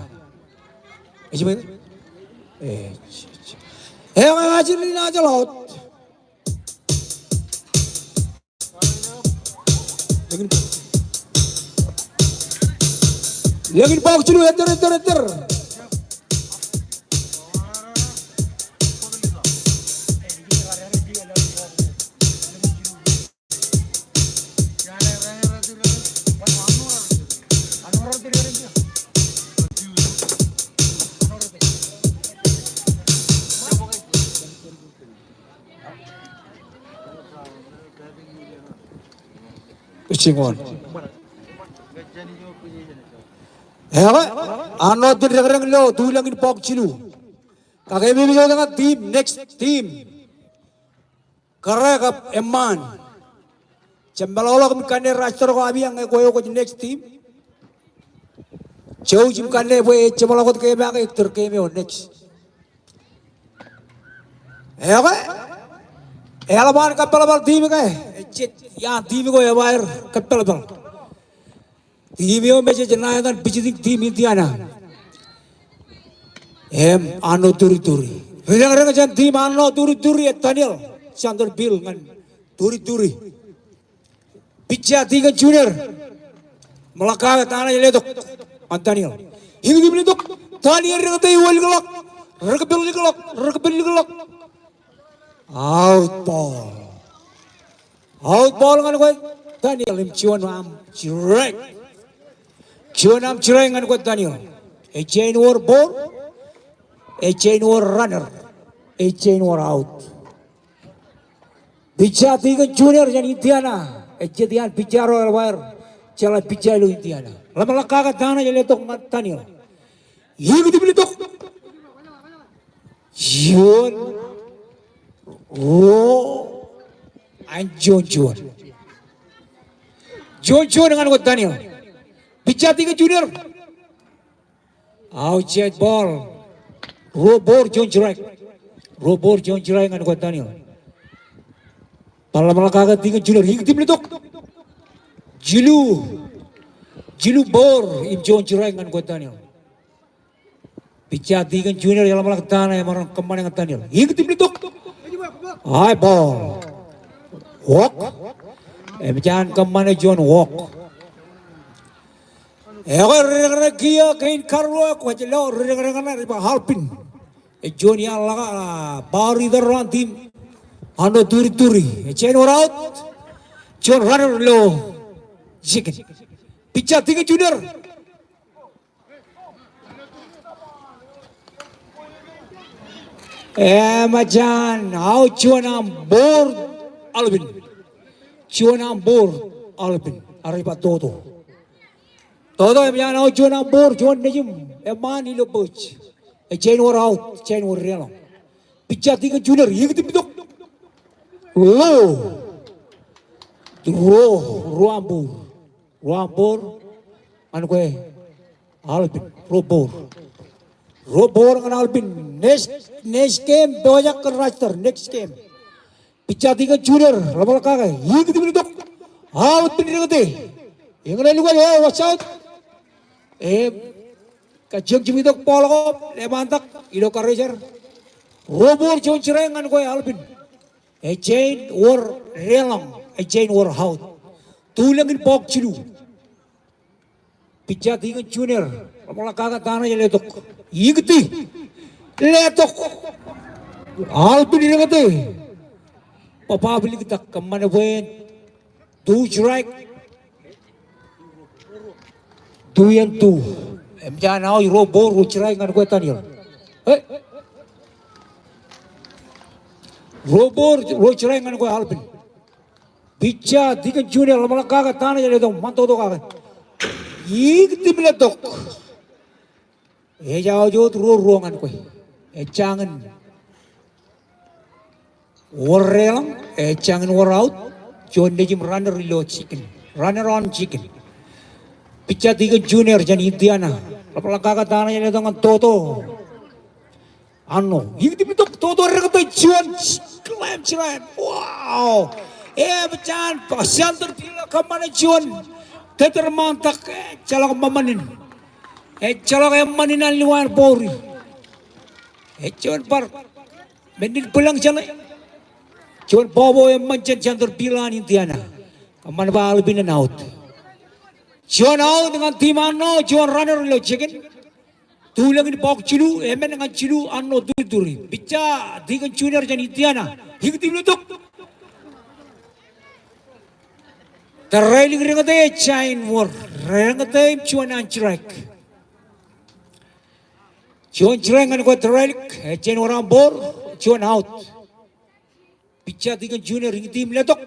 Ej bwe? Ej, ej. Eñin ajri naaj ḷọk. Lōñ in bọọk jilu, ettōr, ettōr, ettōr. Pitching one. Ekwe, Arṇo ej reñreñ ilo tulōñ in bọọk jilu. Kake ememej wōt ñan team, next team. Kōrā kab eṃṃaan. Jab meḷọkḷọk im kanne roster ko apiañ ñe kwe eo kwōj next team. Jouj im kanne bwe ejjeḷọk wōt game eo, ettōr game eo next. Ekwe, eḷap an kōppālpāl team ke, ejjet iaan team ko ebaer kōppālpāl. Team eo me jej ṇa etan visiting team Indiana. Im Arṇo Turituri. Ri reñreñ jān team Arṇo Turituri e Daniel Sanderbill ñan Turituri. Pitcher Deacon Junior. Ṃōḷā kake ta ṇe ej letok ñan Daniel. Iñitmān tok. Daniel rej kate, ewōr likḷọk. Rej kōppel likḷọk. Rej kōppel likḷọk. Out ball. Out ball ñan kwe Daniel im juon arm strike. Juon arm strike ñan kwe Daniel. Ejjañin wōr ball. Ejjañin wōr runner. Ejjañin wōr out. Pitcher Deacon Junior jān Indiana. Ejjet iaan pitcher ro eḷap aer jeḷā pitcher ilo Indiana. Ḷōmṇak kake ta ṇe ej letok ñan Daniel. Iñitmān tok. Juon Ruo an juon juon. Juon juon ñan kwe Daniel. Pijja Deacon Junior. Outside ball. Ruo ball juon strike. Ruo ball juon strike ñan kwe Daniel. Bar ḷōmṇak kake Deacon Junior. Iñitim letok. Jilu. Jilu ball im juon strike ñan kwe Daniel. Pijja Deacon Junior eḷapḷọk ta ṇe emaroñ kōṃṃane ñan Daniel. Iñitim letok. High ball. Walk. Emōj an kōṃṃane juon walk. Ekwe ri-dākdāk kiiō kein karuo kwōj lo ri-dākdāk ṇe rej ba Alvin. Ej juon iaan ḷọk, ah, power hitter ro an team Arṇo Turituri. Ej jañin wōr out. Juon runner ilo second. Pijja Deacon Junior. Emōj an out juon aṃ ball Alvin. Juon aṃ ball Alvin. Ak rej ba Toto. Toto emōj an out juon aṃ ball, juon nejiṃ eṃṃaan ilo bōj. Ej jañin wōr out, jañin wōr deḷọñ. Pijja Deacon Junior, iñitim letok. Lo. Ruo, ruo aṃ ball. Ruo aṃ ball ñan kwe Alvin, ruo ball. Ruo ball ñan Alvin. Next, next game, pojak kōn roster, next game. Pijja Deacon Junior, ḷōmṇak kake, iñitim letok. Alvin deñōte. Eñin lukkuun, e, watch out. E, kajjioñ jimjutak ball ko, leṃaantak, ilo karijer. Ruo ball juon strike ñan kwe Alvin. Ej jañin wōr deḷọñ, ej jañin wōr out. Tulōñ in bọọk jilu. Pijja Deacon Junior, ḷōmṇak kake ta ṇe ej letok. Iñiti. Letok. Alvin deñōte. Baba āpliktak kōṃṃane bwe en two strike. Two and two. Emōj an out, ruo ball, ruo strike ñan kwe Daniel. E? Ruo ball, ruo strike ñan kwe Alvin. Pijja Deacon Junior, ḷōmṇak kake ta ṇe ej letok, ṃan toto kake. Iñitim letok. Ej out wōt ruo ruo ñan kwe. Ej jañin wōr deḷọñ, ej jañin wōr out. Juon nejiṃ runner ilo second. Runner on second. Pijja Deacon Junior jān Indiana. Ḷōmṇak kake ta ṇe ej letok ñan Toto. Arṇo. Iñitim letok, Toto deñōte juon slam slam. Wow. Emōj an center fielder kōṃṃane juon tōtōrṃaantak, ejjeḷọk ṃōṃanin. Ejjeḷọk eṃṃan in an lewaan ball. Ej juon bar men in bwilōñ jeṇe. Juon bobo eṃṃan jān center fielder an Indiana. Kōṃṃan bwe Alvin en out. Juon out ñan team Arṇo, juon runner ilo second. Tulōñ in bọọk jilu, emān ñan jilu Arṇo Turituri. Pijja Deacon Junior jān Indiana. Iñitim letok. Tōrālik deñōte ej jañin wōr. Deñōte im juon an strike. Juon strike ñan kwe tōrālik, ej jañin wōr aṃ ball, juon out. Pijja Deacon Junior, iñiti im letok.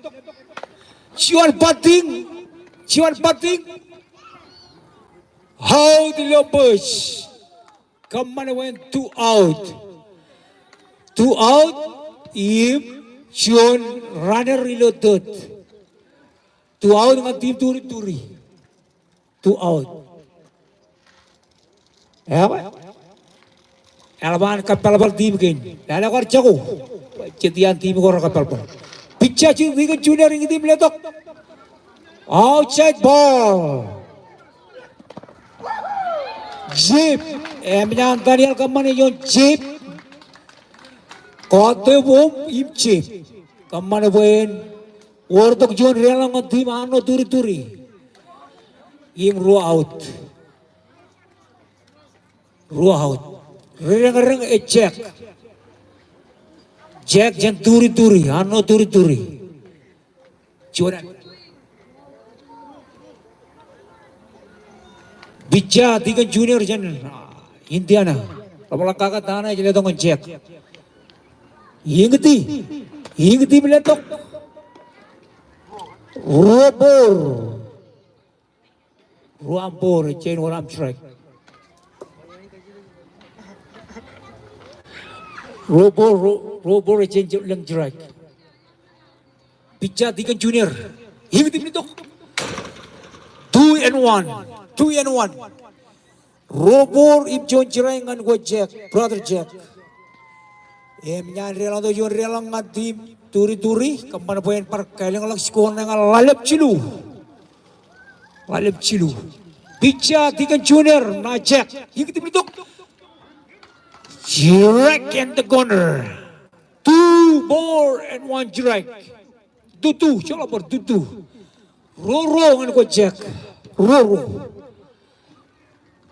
Juon batting. Juon batting. Out ilo base. Kōṃṃan bwe en two out. Two out im juon runner ilo third. Two out ñan team Turituri. Two out. Eḷap an kappalpal team kein. Lale kwaar jako. Jet iaan team ko rekappalpal. Pijja Deacon Junior, iñiti im letok. Outside ball. Jab. Emōj an Daniel kōṃṃane juon jab. Kọọte bōm im jab. Kōṃṃan bwe en wōr tok juon deḷọñ ñan team Arṇo Turituri. Im ruo out. Ruo out. Ri-deñdeñ ej Jack. Jack jān Turituri, Arṇo Turituri. Juon. Pijja Deacon Junior jān, ah, Indiana. Ḷōmṇak kake ta ṇe ej letok ñan Jack. Iñiti. Iñiti im letok. Ruo ball. Ruo aṃ ball, ej jañin wōr aṃ strike. Ruo ball, ruo, ruo ball ej jān lōñ strike. Pitcher Deacon Junior. Ikūtūṃ tok. Two and one. Two and one. Ruo ball im juon strike ñan kwe Jack, Brother Jack. Im eñaan deḷọñ, juon deḷọñ ñan team turi turi, kōṃṃan bwe en bar kālōñḷọk score ṇe ñan ḷalem jilu. Ḷalem jilu. Pitcher Deacon Junior, ñan Jack. Ikūtūṃ tok. Strike in the corner. Two ball and one strike. Two two, jeḷā bar two two. Ruo ruo ñan kwe Jack. Ruo ruo.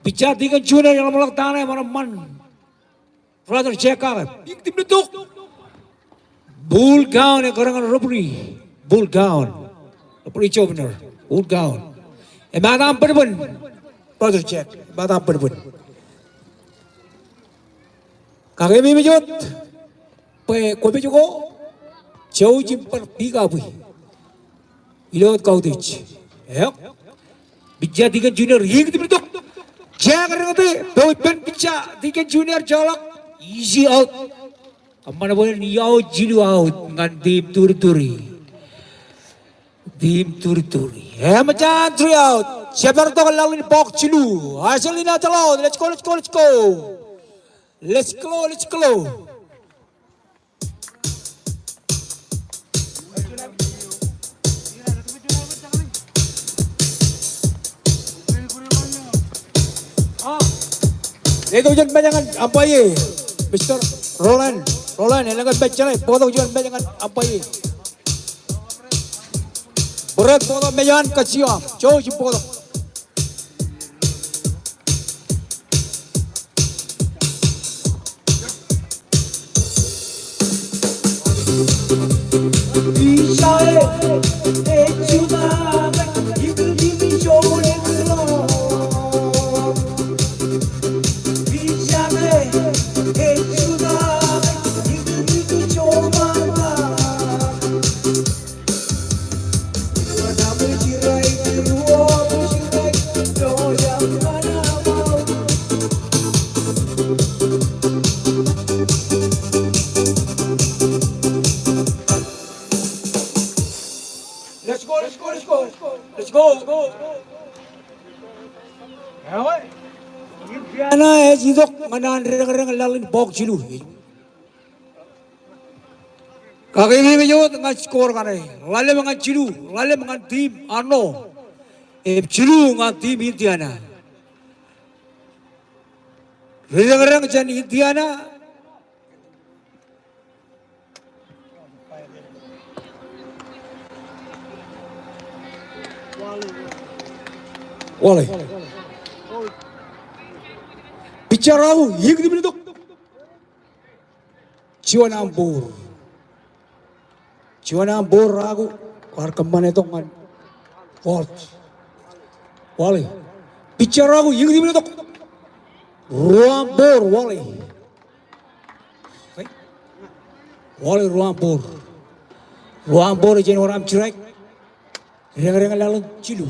Pitcher Deacon Junior, eḷapḷọk ta ṇe, eṃṃan, eṃṃan. Brother Jack kake. Ikūtūṃ tok. Ball count, e kōrā ñan referee. Ball count. Referee Jovner. Ball count. Emaat aṃ bōnbōn. Brother Jack. Emaat aṃ bōnbōn. Kake ememej wōt bwe kwōpej ko jouj im bar pick up e. Ilo wōt kautiej. Eok. Pitcher Deacon Junior, ikūtūṃ tok. Jack reñte, bwe ippān pitcher Deacon Junior, jeḷā. Easy out. Kōṃṃan bwe en out, jilu out ñan team turi turi. Team turi turi. Emōj an three out. Jepar tok laḷ in bọọk jilu. Aseḷ in ajeḷ out. Let's go, let's go, let's go. Let's go, let's go. Letok juon mej ñan umpire, Mister Roland. Roland, elōñ ke mej jeṇe, bōktok juon mej ñan umpire. Bōrot, bōktok mej eo an kajjioam. Jouj im bōktok. Let's go, let's go, let's go. Let's go. Indiana ej itok ñan an deñdeñ laḷ in bọọk jilu. Kake ememej wōt ñan score kaṇe. Ḷalem ñan jilu, ḷalem ñan team Arṇo. Im jilu ñan team Indiana. Deñdeñ jān Indiana. Wale. Pitcher Raku, ikūtūṃ tok. Juon aṃ ball. Juon aṃ ball Raku, kwaar kōṃṃane tok ñan Walt. Wale. Pitcher Raku, ikūtūṃ tok. Ruo aṃ ball, Wale. Wale, ruo aṃ ball. Ruo aṃ ball, ej jān wōr aṃ strike. Deñdeñ laḷ in jilu.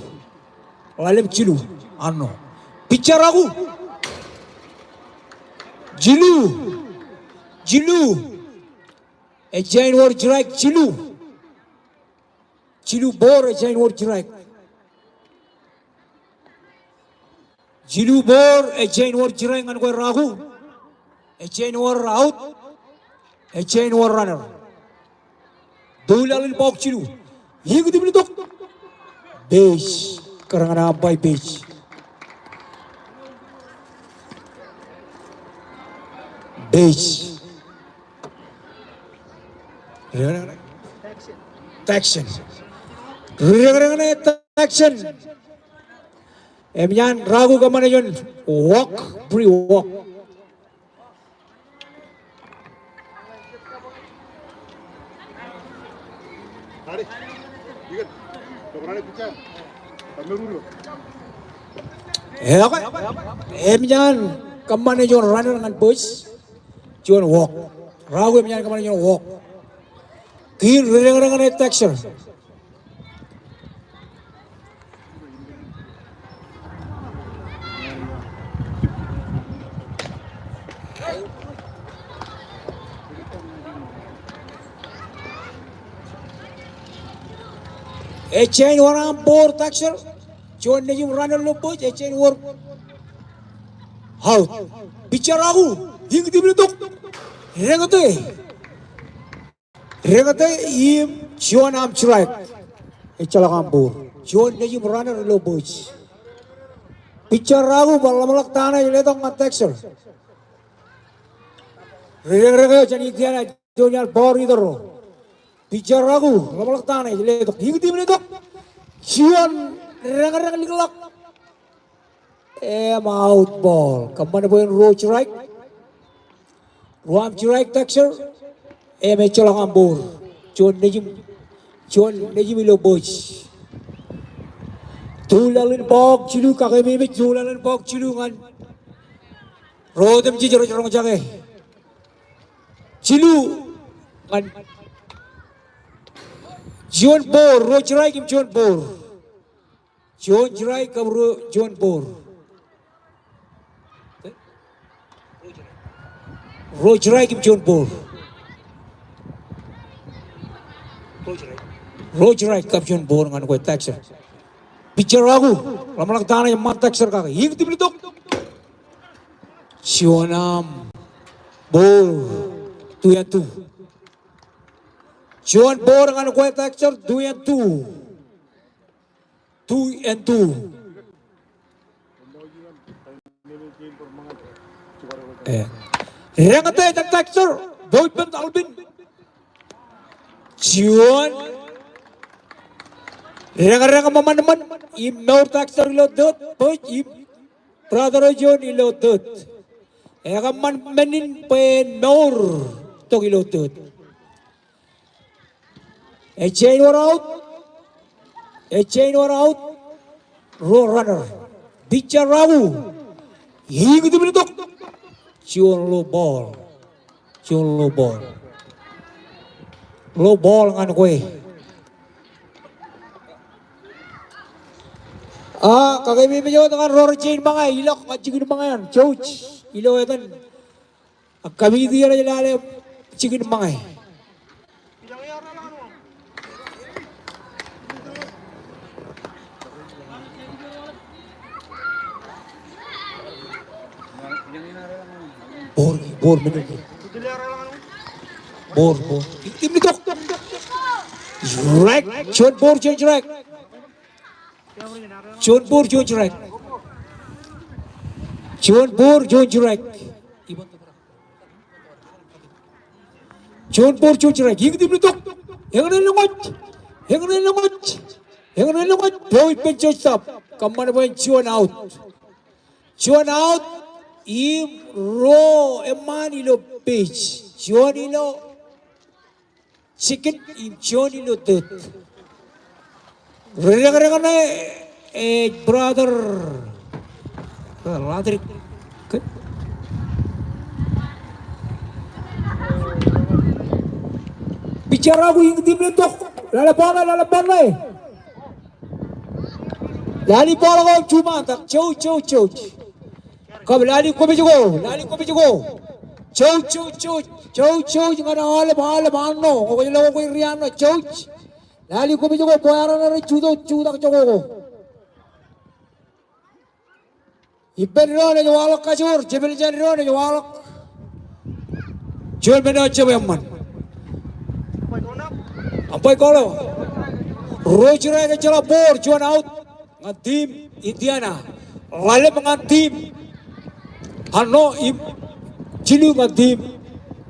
Ḷalem jilu. Arṇo. Pitcher Raku. Jilu. Jilu. Ej jān wōr strike jilu. Jilu ball ej jān wōr strike. Jilu ball ej jān wōr strike ñan kwe Raku. Ej jān wōr out. Ej jān wōr runner. Tōl laḷ in bọọk jilu. Ikūtūṃ tok. Base. Kōrā ñan umpire, base. Base. Taction. Deñdeñ ṇe taction. Im eñaan Raku kōṃṃane juon walk, free walk. Ekwe, im eñaan kōṃṃane juon runner ñan base. Juon walk. Raku im eñaan kōṃṃane juon walk. Kein ri deñdeñ ṇe taction. Ej jañin wōr aṃ ball, Taksōr. Juon nejūṃ runner ilo base, ej jañin wōr. Out. Pitcher Aku, iññitim ilo tok. Reñete. Reñete im juon aṃ strike. Ejjeḷọk aṃ ball. Juon nejūṃ runner ilo base. Pitcher Aku bar ḷōmṇak ta ṇe ej letok ñan Taksōr. Ri reñreñ eo jān Indiana, juon iaan power hitter ro. Pitcher Aku ḷōmṇak ta ṇe ej letok. Iññitim ilo tok. Juon reñreñ likḷọk. Im out ball. Kōṃṃan bwe en ruo strike. Ruo aṃ strike, Taksōr. Im ejjeḷọk aṃ ball. Juon nejūṃ. Juon nejūṃ ilo base. Tulōḷ in bọọk jilu, kakeememej tulōḷ in bọọk jilu ñan ro otemjej rej roñjake. Jilu ñan juon ball, ruo strike im juon ball. Juon strike kab ruo, juon ball. Ruo strike im juon ball. Ruo strike kab juon ball ñan kwe Taksōr. Pitcher Aku, ḷōmṇak ta ṇe ej ṃaan Taksōr kake. Iññitim ilo tok. Juon aṃ ball, two and two. Juon ball ñan kwe Taksōr, two and two. Two and two. Eh. Reñete jān Taksōr, bwe ippān Alvin. Juon. Reñreñ ṃōṃanṃan, im mour Taksōr ilo third, base, im brother eo juon ilo third. Ekōṃṃan men in bwe en mour tok ilo third. Ej jañin wōr out. Ej jañin wōr out. Ruo runner. Pitcher Aku. Iññitim ilo tok. Juon low ball. Juon low ball. Low ball ñan kwe. A, kakeememej wōt ñan ro rej jañin ṃōñā, ilọk ñan jikin ṃōñā eṇ, jouj, ilo etan. Ak committee eo rej lale jikin ṃōñā. Ball, ball, men in. Ball, ball. Iññitim ilo tok. Strike. Juon ball, juon strike. Juon ball, juon strike. Juon ball, juon strike. Juon ball, juon strike. Iññitim ilo tok. Eñṇe lōñwōj. Eñṇe lōñwōj. Eñṇe lōñwōj. Bwe ippān shortstop. Kōṃṃan bwe en juon out. Juon out. Im ruo eṃṃaan ilo base. Juon ilo second im juon ilo third. Ri reñreñ ṇe ej brother Roderick. Pitcher Aku, iññitim ilo tok. Lale ball ṇe, lale ball ṇe. Lali ball ko, juṃaantak, jouj, jouj, jouj. Kab lali kwōpej ko, lali kwōpej ko. Jouj, jouj, jouj, jouj, jouj, ñan aolep, aolep anno, ñe kwōj lo kwe ri anno, jouj. Lali kwōpej ko, bwe armej rej jutak, jutak jokwe ko. Ippān doon ej waḷọk kajoor, jepel jān doon ej waḷọk. Juon men eo jab eṃṃan. Umpire call eo. Ruo strike, ejjeḷọk ball, juon out ñan team Indiana. Ḷalem ñan team Arṇo im jilu ñan team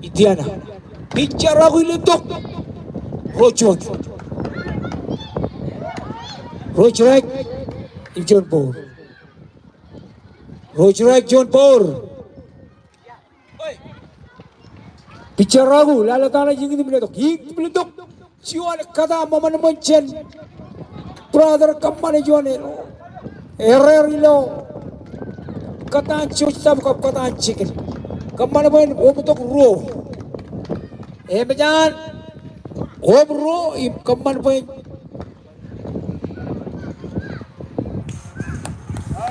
Indiana. Pitcher Aku ilo tok. Ruo juon. Ruo strike im juon ball. Ruo strike, juon ball. Pitcher Aku, lale ta ṇe, iññitim ilo tok. Iññitim ilo tok. Juon kōtaan ṃōṃanṃōn jān brother, kōṃṃane juon error ilo kōtaan shortstop kab kōtaan second. Kōṃṃan bwe en oṃtok ruo. Emōj an oṃ ruo im kōṃṃan bwe en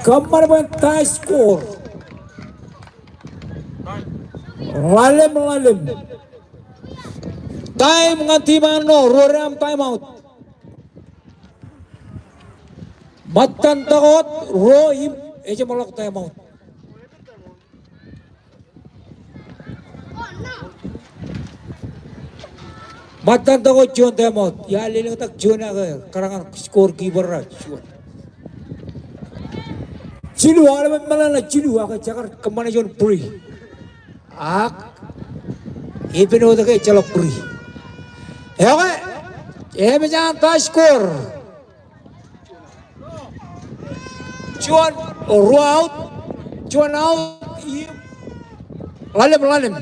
Kōṃṃan bwe en tie score. Ḷalem, ḷalem. Time ñan team Arṇo, ruo ro aṃ time out. Ṃōttan takoot ruo im ejjeḷọk time out. Ṃōttan takoot juon time out. Iar lelōñtak juon ak kōrā ñan score keeper ro juon. Jilu, aolepen meḷeḷe jilu ak jekar kōṃṃane juon free. Ak epen wōt ke ejjeḷọk free. Okay, emōj an tie score. Juon, ruo out, juon out, im ḷalem, ḷalem.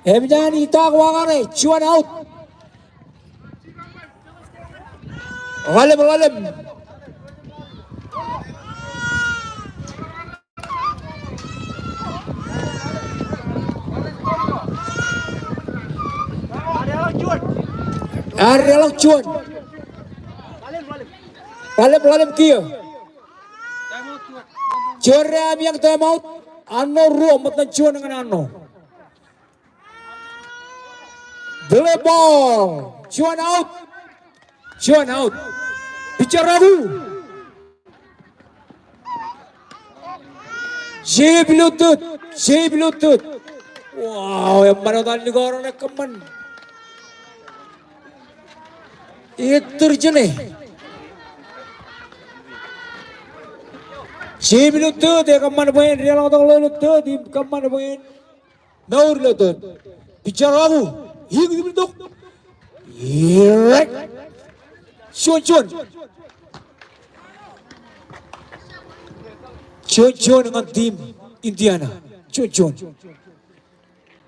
Emōj an itaak waña ṇe, juon out. Ḷalem, ḷalem. Ear deḷọñ juon. Ḷalem, ḷalem kiiō. Juon rej ameañ time out. Anno ruo, ṃōttan juon ñan anno. Play ball. Juon out. Juon out. Pitcher ro ruo. Jab ilo third. Jab ilo third. Wow, eṃṃan wōt an likao ro ṇe kōṃṃan. Ettōr jāne. Jab ilo third, ekōṃṃan bwe en deḷọñtok ḷọk ilo third, im kōṃṃan bwe en mour ilo third. Pitcher ro ruo, iñjitōk. Juon juon. Juon juon ñan team Indiana. Juon juon.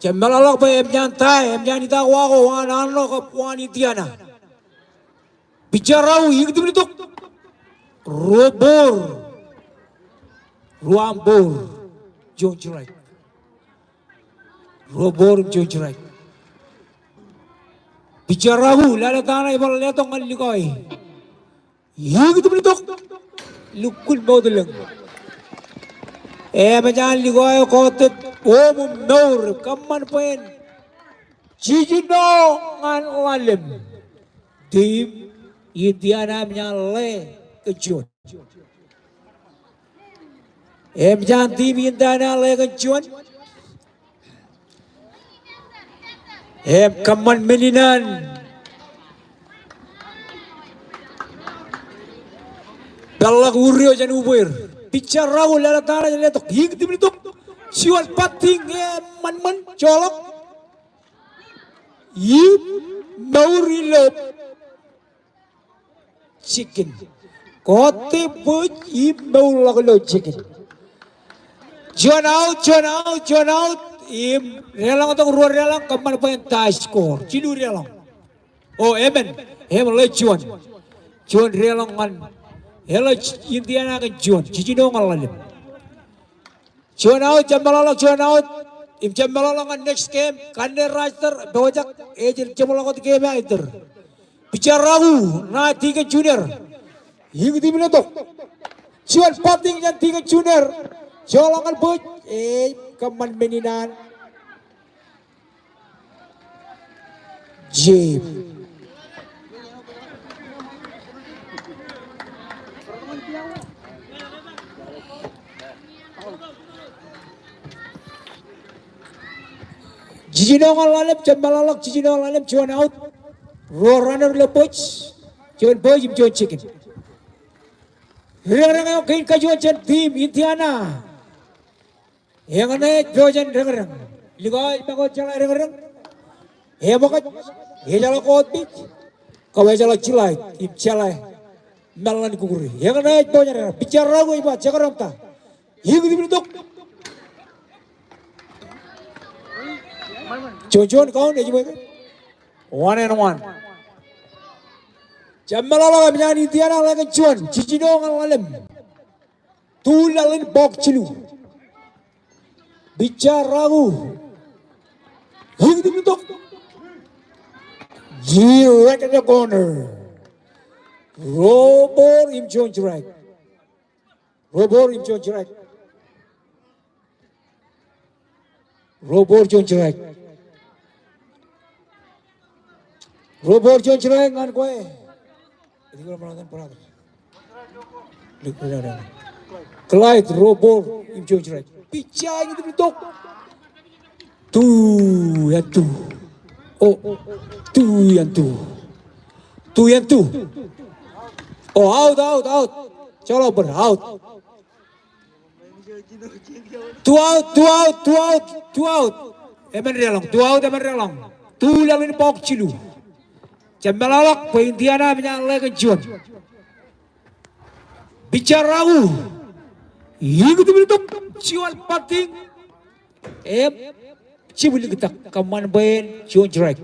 Jab meḷọkḷọk bwe emōj an tie, emōj an itaak wa ko, wa ñan anno kab wa ñan Indiana. Pitcher ro ruo, iñjitōk. Ruo ball. Ruo an ball. Juon strike. Ruo ball im juon strike. Pitcher ro ruo, lale ta ṇe ej bar letok ñan likao e. Iñjitōk. Lukkuun mour ḷọk. Emōj an likao e kọọte, om im mour, kōṃṃan bwe en jiljino ñan ḷalem. Team Indiana emōj an ḷe kōn juon. Emōj an team Indiana ḷe kōn juon. Im kōṃṃan men in an. Peḷḷọk ur eo jān ubweer. Pitcher ro ruo, lale ta ṇe ej letok. Iñjitōk. Juon batting eṃṃanṃan, joḷọk. Im mour ilo jikin. Kọọte bōj im mour ḷọk ilo jikin. Juon out, juon out, juon out. Im deḷọñtok ruo deḷọñ, kōṃṃan bwe en tie score. Jilu deḷọñ. O, emān. Im ḷe juon. Juon deḷọñ ñan. Eḷap Indiana kōn juon. Jiljino ñan ḷalem. Juon out, jab meḷọkḷọk juon out. Im jab meḷọkḷọk ñan next game. Kanne roster, pojak, ej jab ḷọk wōt game eo ettōr. Pitcher ro ruo, ṇa Deacon Junior. Iñjitōk im letok. Juon batting jān Deacon Junior. Joḷọk ñan bōj, ej kōṃṃan men in an. Jab. Jiljino ñan ḷalem, jab meḷọkḷọk, jiljino ñan ḷalem, juon out. Ruo runner ilo bōj. Juon bōj im juon jikin. Reñreñ eo kein kajuon jān team Indiana. Eñṇe ej pojak in reñreñ. Likao ej make wōt jeḷā reñreñ. Eṃōkaj, ejeḷā kọọt pitch. Kab ejeḷā slide im jeḷā meḷan kukuri. Eñṇe ej pojak in reñreñ. Pitcher ro ruo ej ba jekdọọn ta. Iñjitōk im letok. Juon juon count ej bwe ke. One and one. Jab meḷọkḷọk, emōj an Indiana ḷe kōn juon. Jiljino ñan ḷalem. Tuḷ laḷ in bọọk jilu. Pitcher ro ruo. Iñjitōk im letok. Direct in the corner. Ruo ball im juon strike. Ruo ball im juon strike. Ruo ball juon strike. Ruo ball juon strike ñan kwe. Clyde ruo ball im juon strike. Pitcher ej itok. Two and two. O, two and two. Two and two. O, out, out, out. Joḷọk bōd, out. Two out, two out, two out, two out. Emān deḷọñ, two out emān deḷọñ. Two laḷ in bọọk jilu. Jab meḷọkḷọk bwe Indiana emōj an ḷe kōn juon. Pitcher Ragu. Iñūtōk im itok. Juon bōttiñ. Im jibwilliktak, kōṃṃan bwe en juon strike.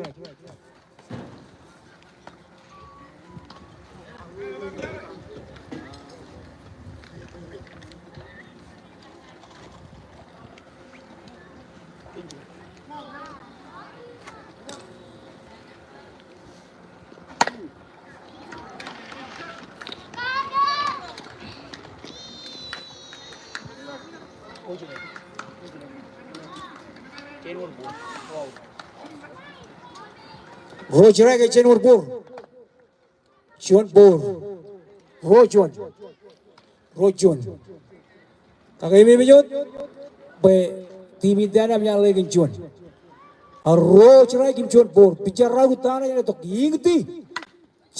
Ruo strike ej jān wōt ball. Juon ball. Ruo juon. Ruo juon. Kake ememeej wōt bwe team Indiana emōj an ḷe kōn juon. Ak ruo strike im juon ball. Pitcher Ragu ta ṇe ej itok, iñūti.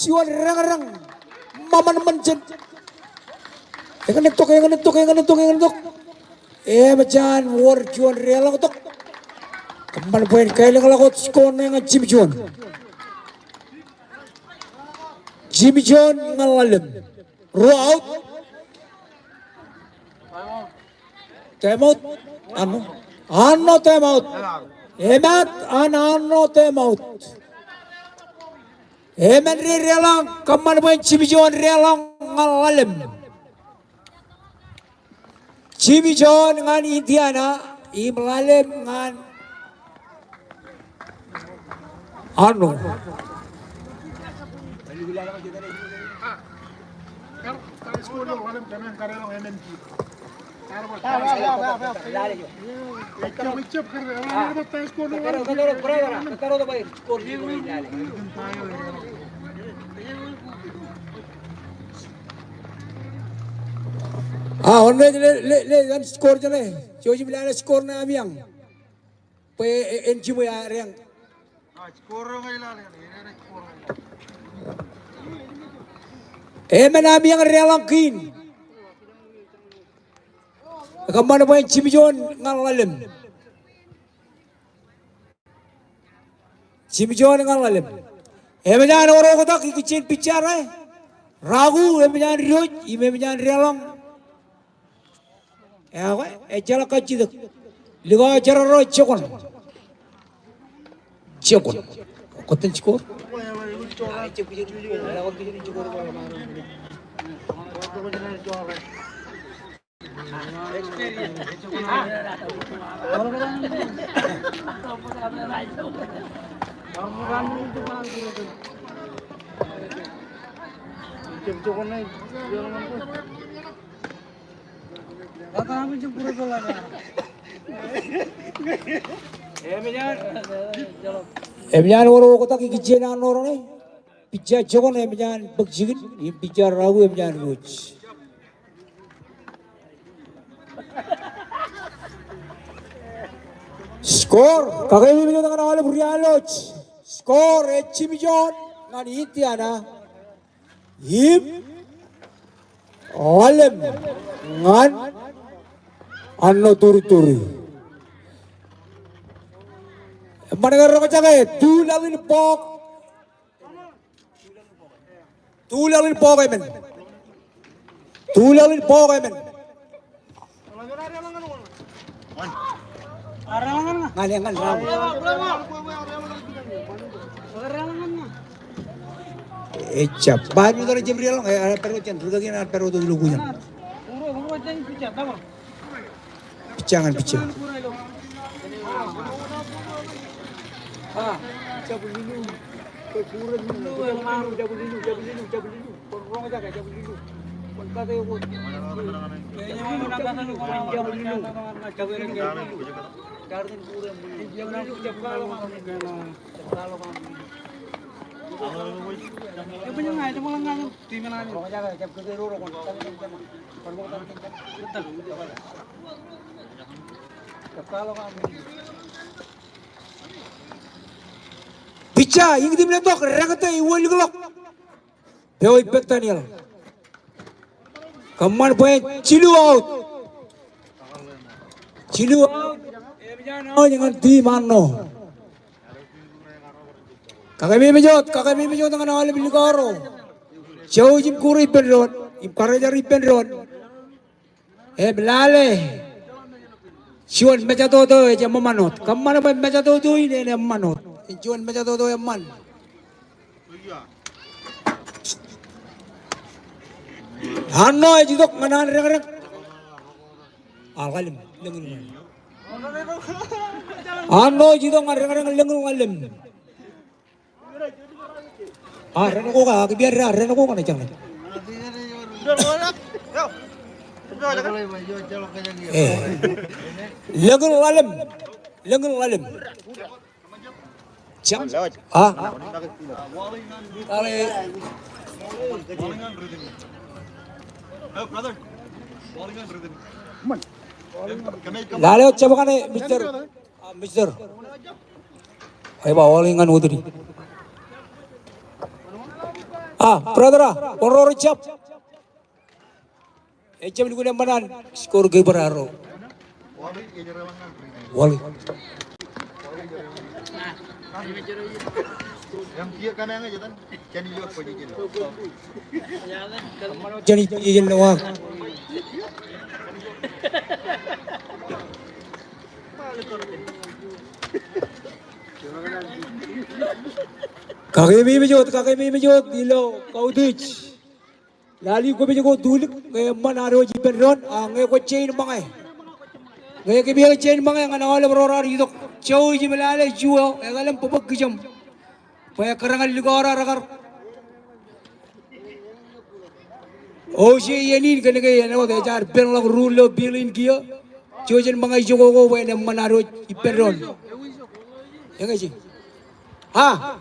Juon reñreñ. Ṃōṃan ṃōn jān. Eñṇe tok, eñṇe tok, eñṇe tok, eñṇe tok. Emōj an wōr juon deḷọñ tok. Kōṃṃan bwe en kālōñḷọk wōt score ṇe ñan Jimmy John. Jimmy John ñan ḷalem. Ruo out. Time out. Anno. Anno time out. Emat an anno time out. Emān deḷọñ, kōṃṃan bwe en Jimmy John deḷọñ ñan ḷalem. Jimmy John ñan Indiana, im ḷalem ñan Arno. A, wōn ej le, le, le, an score jeṇe. Jouj im lale score ṇe Amiañ. Bwe e, en jiṃwe areañ. Emān Amiañ deḷọñ kein. Kōṃṃan bwe en Jimmy John ñan ḷalem. Jimmy John ñan ḷalem. Emōj an oro oktak ikijjien pitcher ṇe. Ragu emōj an diwōj im emōj an deḷọñ. Ekwe, ejjeḷọk kajjitōk. Likao jar ro jokwōn. Jokwōn. Kōttan score. Emōj an oro oktak ikijjien an ro ṇe. Pitcher jokwōn emōj an bōk jikin, im pitcher Ragu emōj an diwōj. Score, kake ememeej wōt ñan aolep ri-Anij. Score ej Jimmy John ñan Indiana. Im ḷalem ñan Arno Turuturi. Eṃṃan ke roñjake, tu laḷ in bọọk. Tu laḷ in bọọk emān. Tu laḷ in bọọk emān. Ñan, ñan, ñan. Ejjab. Ba, mi tar jab deḷọñ, e, e, pād wōt jān, rūkaki eṇ, pād wōt ilo kuwō jān. Pitcher ñan pitcher. Pitcher, ikijjeen tok, rekte, iwōj likḷọk. Peo ippān Daniel. Kōṃṃan bwe en jilu out. Jilu out. Ej ñan team Arṇo. Kakeememej wōt, kakeememej wōt ñan aolep likao ro. Jouj im kure ippān doon, im karijer ippān doon. Im lale. Juon mejatoto ej eṃṃan wōt. Kōṃṃan bwe mejatoto in en eṃṃan wōt. Juon mejatoto eṃṃan. Arṇo ej itok ñan an reñreñ. A, ḷalem, lōñin ḷalem. Arṇo ej itok ñan reñreñ, lōñin ḷalem. A, ren ko ka, ak biar da, ren ko ka ne jañin. E. Lōñin ḷalem. Lōñin ḷalem. Jañ. A. Are. Lale wōt jab kaṇe, Mister. A, Mister. Ej ba wāween ñan wōt di. A, brother, a, oror jab. Ejjab lukkuun eṃṃan an score keeper arro. Wāween. Jān ippān ijeḷ ḷọk. Kakeememej wōt, kakeememej wōt ilo kautiej. Lale kwōpej ko tulik, ñe eṃṃan ad wōj ippān doon, a ñe kwōj jañin ṃōñā. Ñe kōmij jañin ṃōñā ñan aolep ro raar itok. Jouj im lale juon, ekalem bōkbōk kijem. Bwe ekkar ñan likao raar kar. Oj iien in kōnke āinwōt ej ad pen ḷọk ruo ilo field in kiiō. Jouj im ṃōñā ijoko ko bwe en eṃṃan ad wōj ippān doon. Eñin ej. A.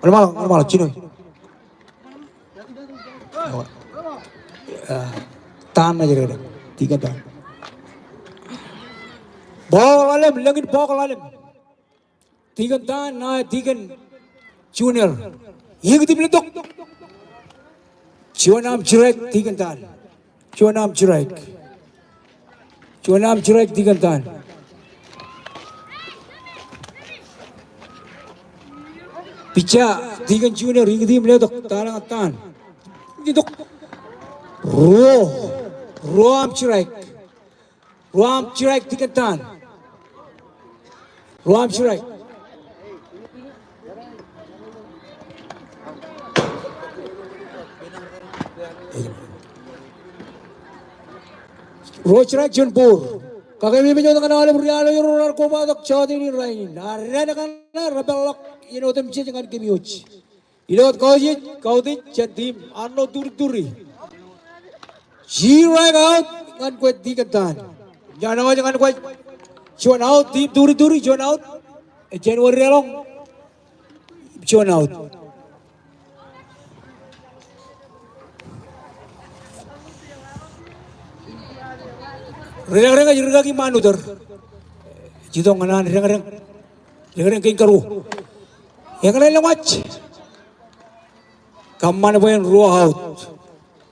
Ṃool ṃaḷ, ṃool ṃaḷ, jino. A, taan ṇe jere, Deacon Tan. Bọọk ḷalem, lōñin bọọk ḷalem. Deacon Tan, ṇa Deacon Junior. Ikijjeen ḷọk. Juon arm strike, Deacon Tan. Juon arm strike. Juon arm strike, Deacon Tan. Pitcher, Deacon Junior, ikijjeen ḷọk, taan, taan. Itok. Ruo. Ruo arm strike. Ruo arm strike, Deacon Tan. Ruo arm strike. Ruo strike, juon ball. Kakeememej wōt ñan aolep ri-alooj ro raar kobatok jota in rainin. Ak dān kaṇe repeḷḷọk iien otemjej ñan kōm wōj. Ilo wōt kautiej, kautiej jān team Arṇo Turitturi. Strike out ñan kwe Deacon Tan. Ñan wōj ñan kwe. Juon out, team Turitturi, juon out. Ejjab wōr deḷọñ. Juon out. Ri reñreñ ej rikaki ṃaan uter. Ej itok ñan an reñreñ. Reñreñ kein karuo. Eñin ḷọk ṃōj. Kōṃṃan bwe en ruo out.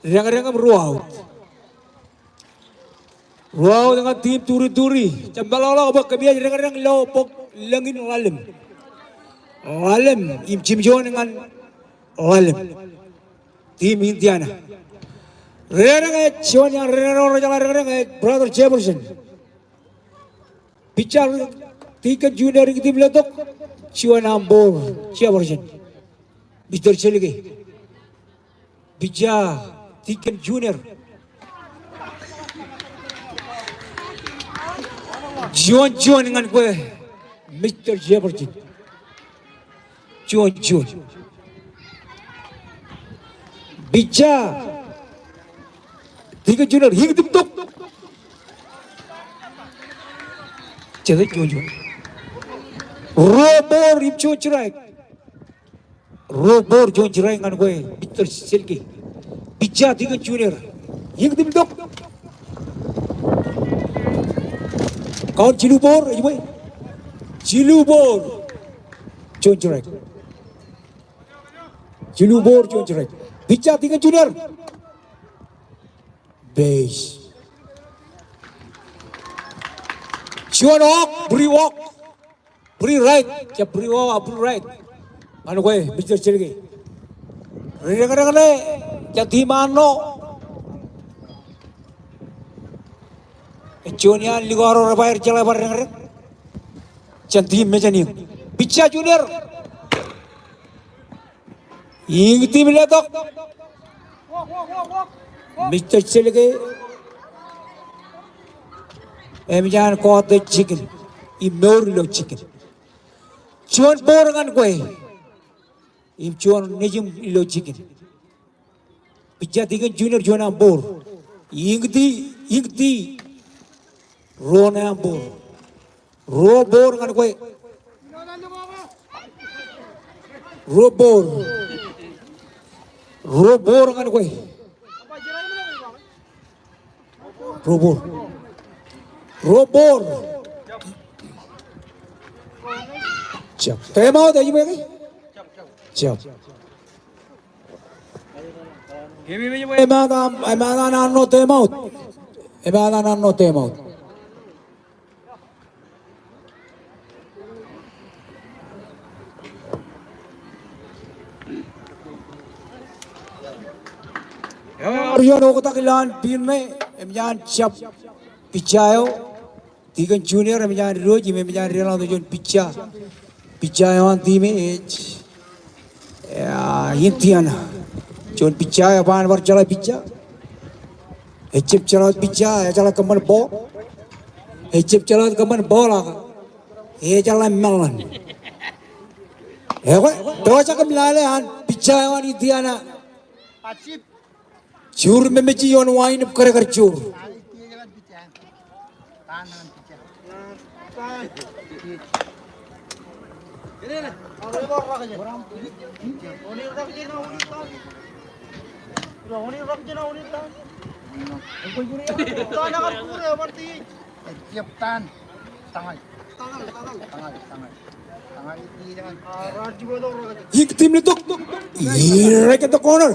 Reñreñ im ruo out. Ruo out ñan team Turitturi. Jab meḷọkḷọk bwe kōmij reñreñ ilo bok lōñin ḷalem. Ḷalem im jimjuon ñan ḷalem. Team Indiana. Reñreñ ej juon iaan reñreñ ro rejeḷā reñreñ ej Brother Jefferson. Pitcher Deacon Junior ikijjeen ḷọk. Juon arm ball Jefferson. Mister Jelike. Pitcher Deacon Junior. Juon juon ñan kwe, Mister Jefferson. Juon juon. Pija. Deacon Junior, iñitim tok. Jete juon juon. Ruo ball im juon strike. Ruo ball juon strike ñan kwe Mister Selke. Pija Deacon Junior. Iñitim tok. Count jilu ball, ej bwe. Jilu ball. Juon strike. Jilu ball juon strike. Pija Deacon Junior. Base. Juon walk, bri walk. Bri right, jab bri walk, bri right. Ñan kwe, Mister Selke. Ri deñdeñ ṇe, jān team Arṇo. Ej juon iaan likao ro rebar jeḷā bar deñdeñ. Jān team Mejān eñ. Pija Junior. Iñitim letok. Mister Selke. Emōj an kọọte jikin. Im mour ilo jikin. Juon ball ñan kwe. Im juon nejim ilo jikin. Pija Deacon Junior juon an ball. Iñiti, iñiti. Ruo ṇe an ball. Ruo ball ñan kwe. Ruo ball. Ruo ball ñan kwe. Ruo ball. Ruo ball. Jab. Time out, ej bwe ke? Jab. Emaat an, emaat an Arṇo time out. Emaat an Arṇo time out. Ewōr juon oktak ilowaan field ṇe, emōj an jab pija eo. Deacon Junior, emōj an diwōj, im emōj an deḷọñtok juon pija. Pija eo an team e ej. Ea, Indiana. Juon pija eo eban bar jeḷā pija. Ejjab jeḷā pija, ejeḷā kōṃṃan ball. Ejjab jeḷā kōṃṃan ball ak ejeḷā meḷan. Ekwe, pojak im lale an pija eo an Indiana. Jur memeji ioon wāween im kōdkad jur. Iñitim letok. Right in the corner.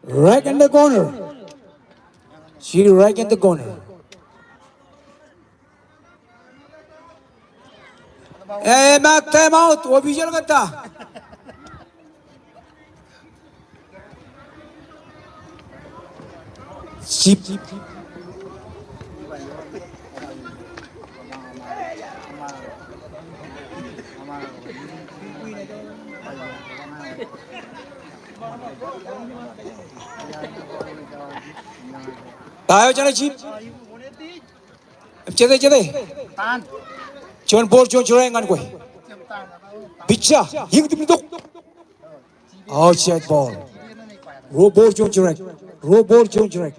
Right in the corner. She right in the corner. Emaat time out, official kōn ta? Sip. Ta eo jeṇe, Chief? Jete, jete. Juon ball, juon strike ñan kwe. Pija, iñitim tok. Outside ball. Ruo ball, juon strike. Ruo ball, juon strike.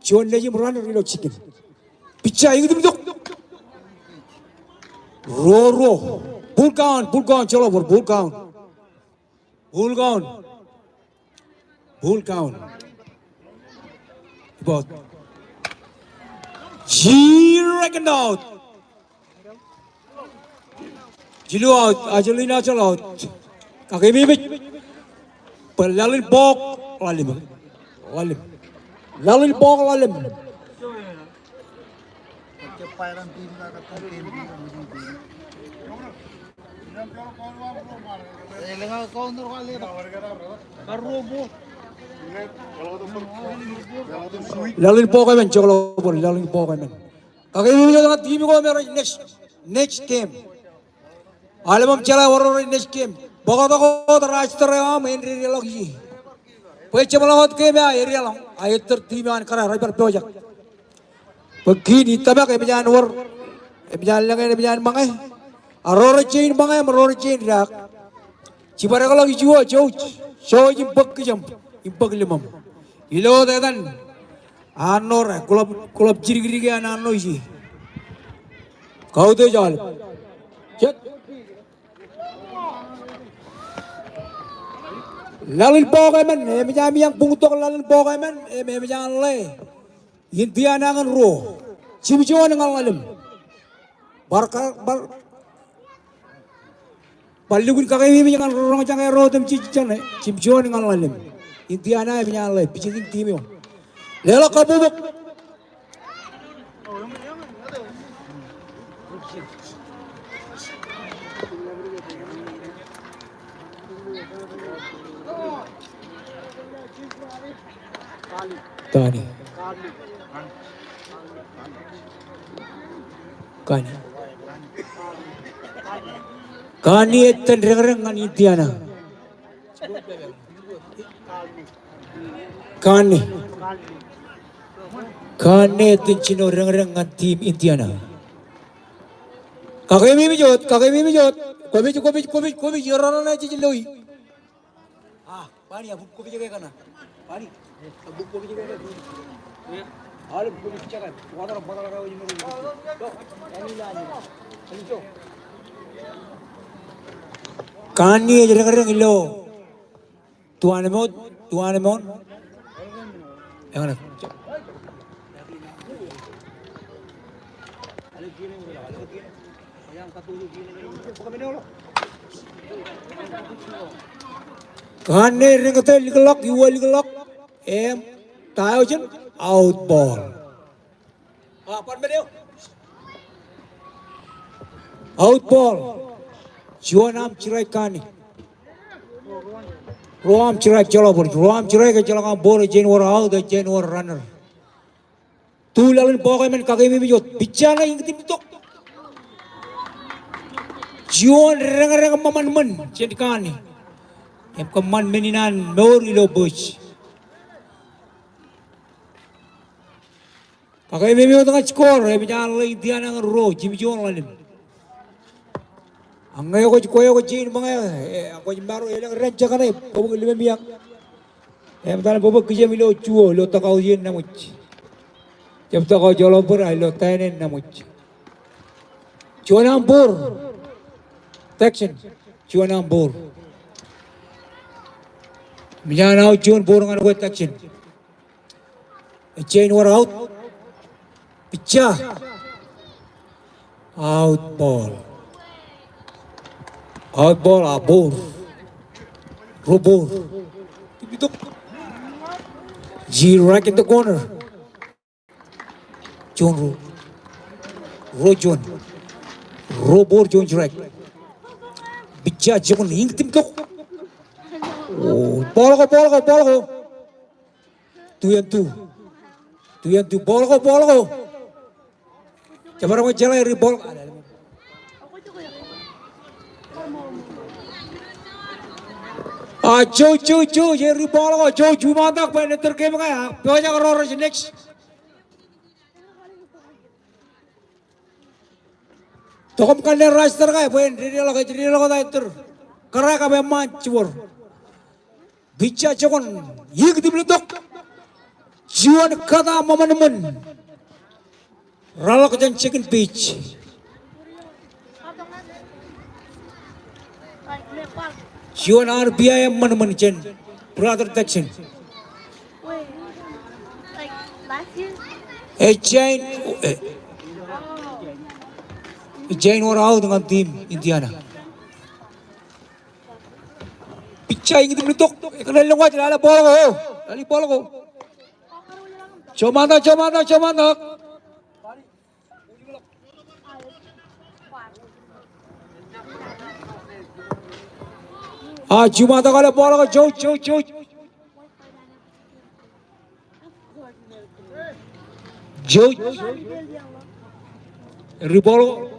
Juon nejim runner ilo jikin. Pija, iñitim tok. Ruo, ruo. Full count, full count, jeḷā ball, full count. Full count. Full count. Ball. Strike out. Jilu out, ajri in ajri out. Kakememej. Bwe laḷ in bọọk, ḷalem. Ḷalem. Laḷ in bọọk, ḷalem. Laḷ in bọọk emān, jokḷọk ball, laḷ in bọọk emān. Kakememej wōt ñan team ko me rej next, next game. Aolep aṃ jeḷā ewōr rej next game. Bōktok wōt roster eo aṃ, en dedeḷọk ie. Bwe jeṃḷọk wōt game eo edeḷọñ, a ettōr team eo an kōrā rej bar pojak. Bwe kiin ij tōmak emōj an wōr Eṃōj an lōñ eṇ, eṃōj an ṃōñā. A ro rej jañin ṃōñā im ro rej jañin daak. Jibadekḷọk ijo, jouj. Jouj im bōk kijeṃ im bōk liṃōṃ. Ilo wōt etan Arṇo, rej kuḷab, kuḷab jidikdik eo an Arṇo ije. Kautiej aolep. Jet. Laḷ in bọọk emān, eṃōj ami ej buñtok laḷ in bọọk emān, im eṃōj an ḷe Indiana ñan ruo. Jimjuon ñan ḷalem. Bar ka, bar, bar lukkuun kakeememej ñan ro roñjake ro otemjej ijeṇe. Jimjuon ñan ḷalem. Indiana eṃōj an ḷe visiting team eo. Leḷọk kabbokbok. Kani. Kani. Kani ej tōn reñreñ ñan Indiana. Kani. Kani ej tōn jino reñreñ ñan team Indiana. Kakeememej wōt, kakeememej wōt. Kwōpej, kwōpej, kwōpej, kwōpej, ierorōk ṇe jej loi. Ah, Bani, a buk kwōpej ke kaṇ? Bani, a buk kwōpej ke kaṇ? Kani ej reñreñ ilo Tuan eṃoon, tuan eṃoon. Eñṇe. Kani ej reñtōl likḷọk, iuwe likḷọk, im ta eo jān, out ball. Out ball. Juon arm strike Kani. Ruo arm strike Jolọk ball. Ruo arm strike Jolọk ball, ejjañin wōr out, ejjañin wōr runner. Tu laḷ in bọọk emān, kakeememej wōt. Pijja ṇe iñkitim tok. Juon reñreñ ṃōṃanṃōn jān Kani. Im kōṃṃan men in an mour ilo bōj. Kakeememej wōt ñan score, eṃōj an ḷe Indiana ñan ruo, jimjuon ḷalem. Ak ñe kwōj, kwōj, kwōj jañin ṃōñā, e, kwōj maro elōñ dān jekane, bōbōk limōmiañ. Eṃōj an bōbōk kijeṃ ilo juon, ilo dugout eo eṇ naṃōj. Jab dugout Jolọk bōd, ilo tain eo eṇ naṃōj. Juon arm ball. Protection. Juon arm ball. Eṃōj an out juon ball ñan kwe, Protection. Ejjañin wōr out. Pijja. Out ball. Out ball, a ball. Ruo ball. Tipitok. Ji right in the corner. Juon ruo. Ruo juon. Ruo ball juon strike. Pijja jokon iñkitim tok. Oh, ball ko, ball ko, ball ko. Two and two. Two and two. Ball ko, ball ko. Jab bar ṃōj jeḷā ri ball. A, Joe, Joe, Joe, je ri ball ko, Joe, juṃaantak bwe en ettōr game ṇe, a, pojak ro rej next. Tok im kanne roster ko bwe en dedeḷọk, ej dedeḷọk ettōr. Kōrā kab eṃṃaan jibor. Pijja jokon, iñkitim ḷe tok. Juon kata ṃōṃanṃōn. Rōḷọk jān second base. Juon R B I eṃṃanṃōn jān Brother Jackson. Ejjañin, e, ejjañin wōr out ñan team Indiana. Pijja iñkitim ḷe tok, ekōṇaan lōñ waj, lale ball ko, lale ball ko. Juṃaantak, juṃaantak, juṃaantak. A, juṃaantak, lale ball ko, jouj, jouj, jouj. Jouj. Ri ball ko.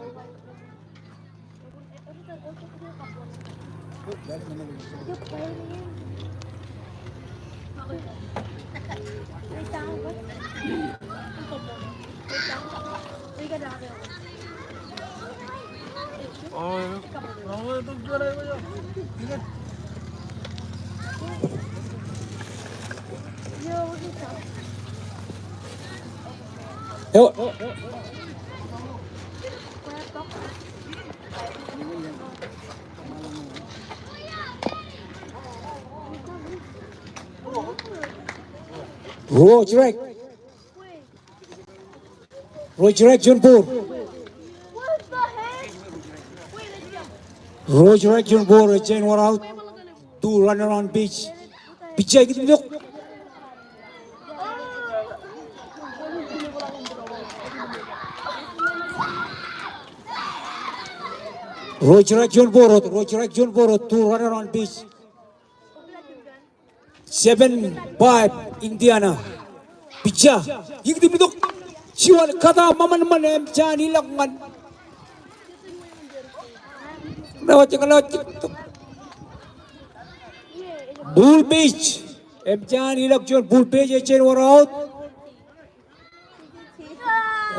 Ruo strike. Ruo strike juon ball. Ruo strike juon ball, ej jañin wōr out. Two runner on base. Pitcher ikijjitōk. Ruo strike juon ball, ruo strike juon ball, two runner on base. Seven five Indiana. Pitcher ikijjitōk. Juon kata ṃōṃanṃan, emōj an ilọk ñan. Full base. Emōj an ilọk juon full base, ej jañin wōr out.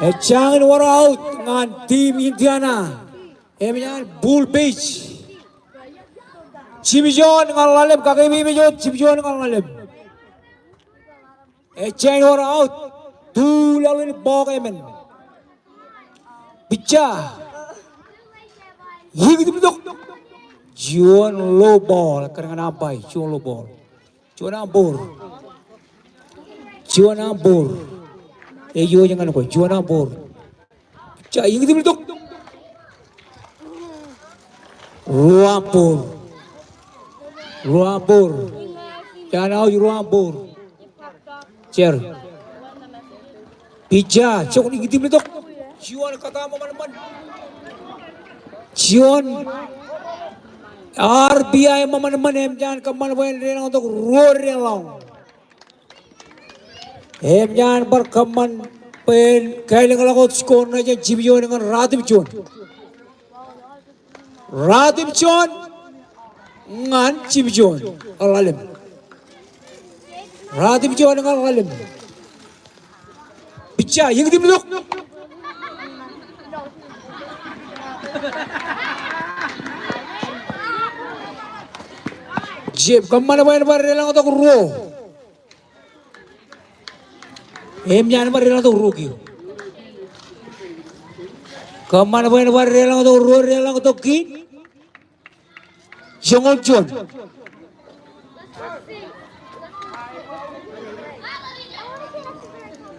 Ej jañin wōr out ñan team Indiana. Emōj an full base. Jimjuon ñan ḷalem, kakememej wōt, jimjuon ñan ḷalem. Ej jañin wōr out. Two laḷ in bọọk emān. Pitcher ikijjitōk. Juon low ball, ekkar ñan umpire, juon low ball. Juon umpire. Juon umpire. Ej ijo ñan ko, juon umpire. Pitcher ikijjitōk. Ruo umpire. Ruo umpire. Ej jañin out ruo umpire. Jer. Pitcher, jokwe ikijjitōk. Juon kata ṃōṃanṃan. Juon R B I ṃōṃanṃan, emōj an kōṃṃan bwe en deḷọñtok ruo deḷọñ. Emōj an bar kōṃṃan bwe en kālōñḷọk wōt score ṇe jān jimjuon ñan ratimjuon. Ratimjuon ñan jimjuon. Ḷalem. Ratimjuon ñan ḷalem. Pitcher ikijjitōk. Jab, kōṃṃan bwe en bar deḷọñtok ruo. Emōj an bar deḷọñtok ruo kiiō. Kōṃṃan bwe en bar deḷọñtok ruo, deḷọñtok kiin. Joñoul juon.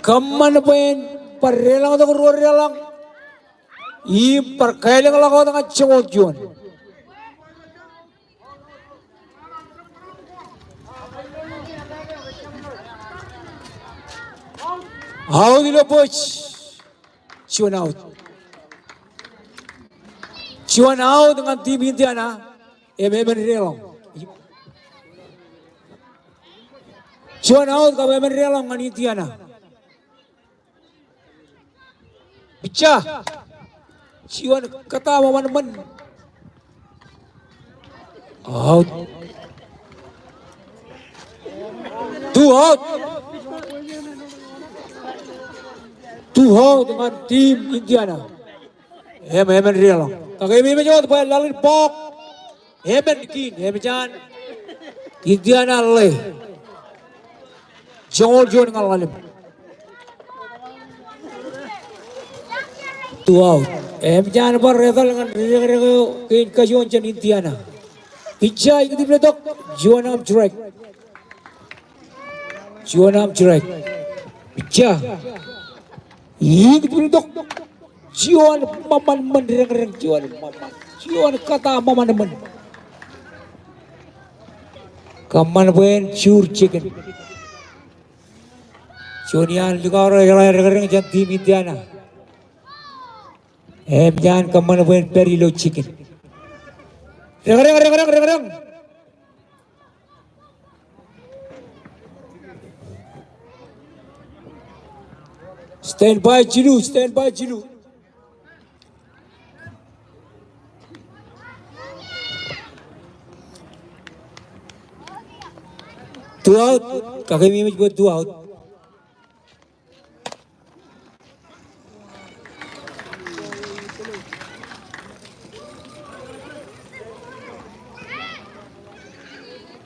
Kōṃṃan bwe en bar deḷọñtok ruo deḷọñ im bar kālōñḷọk wōt ñan joñoul juon. Out ilo bōj. Juon out. Juon out ñan team Indiana. Im emān deḷọñ. Juon out kab emān deḷọñ ñan Indiana. Pitcher. Juon kōtaan ṃōṃanṃan. Out. Two out. Two out ñan team Indiana. Im, emān deḷọñ. Kakememej wōt bwe laḷ in bọọk. Emān kiin, emān jān Indiana ḷe. Joñoul juon ñan ḷalem. Two out. Emān jān bar etal ñan ri-, ri-, ri-, kein kajuon jān Indiana. Pitcher ikijjitōk, juon arm drag. Juon arm drag. Pitcher ikijjitōk. Juon ṃōṃanṃan reñreñ, juon ṃōṃan. Juon kōtaan ṃōṃanṃan. Kōṃṃan bwe en jur jikin. Juon iaan likao ro eḷap reñreñ jān team Indiana. Emān jān kōṃṃan bwe en pād ilo jikin. Reñreñ, reñreñ, reñreñ. Stand by jilu, stand by jilu. Two out, kakememej bwe two out.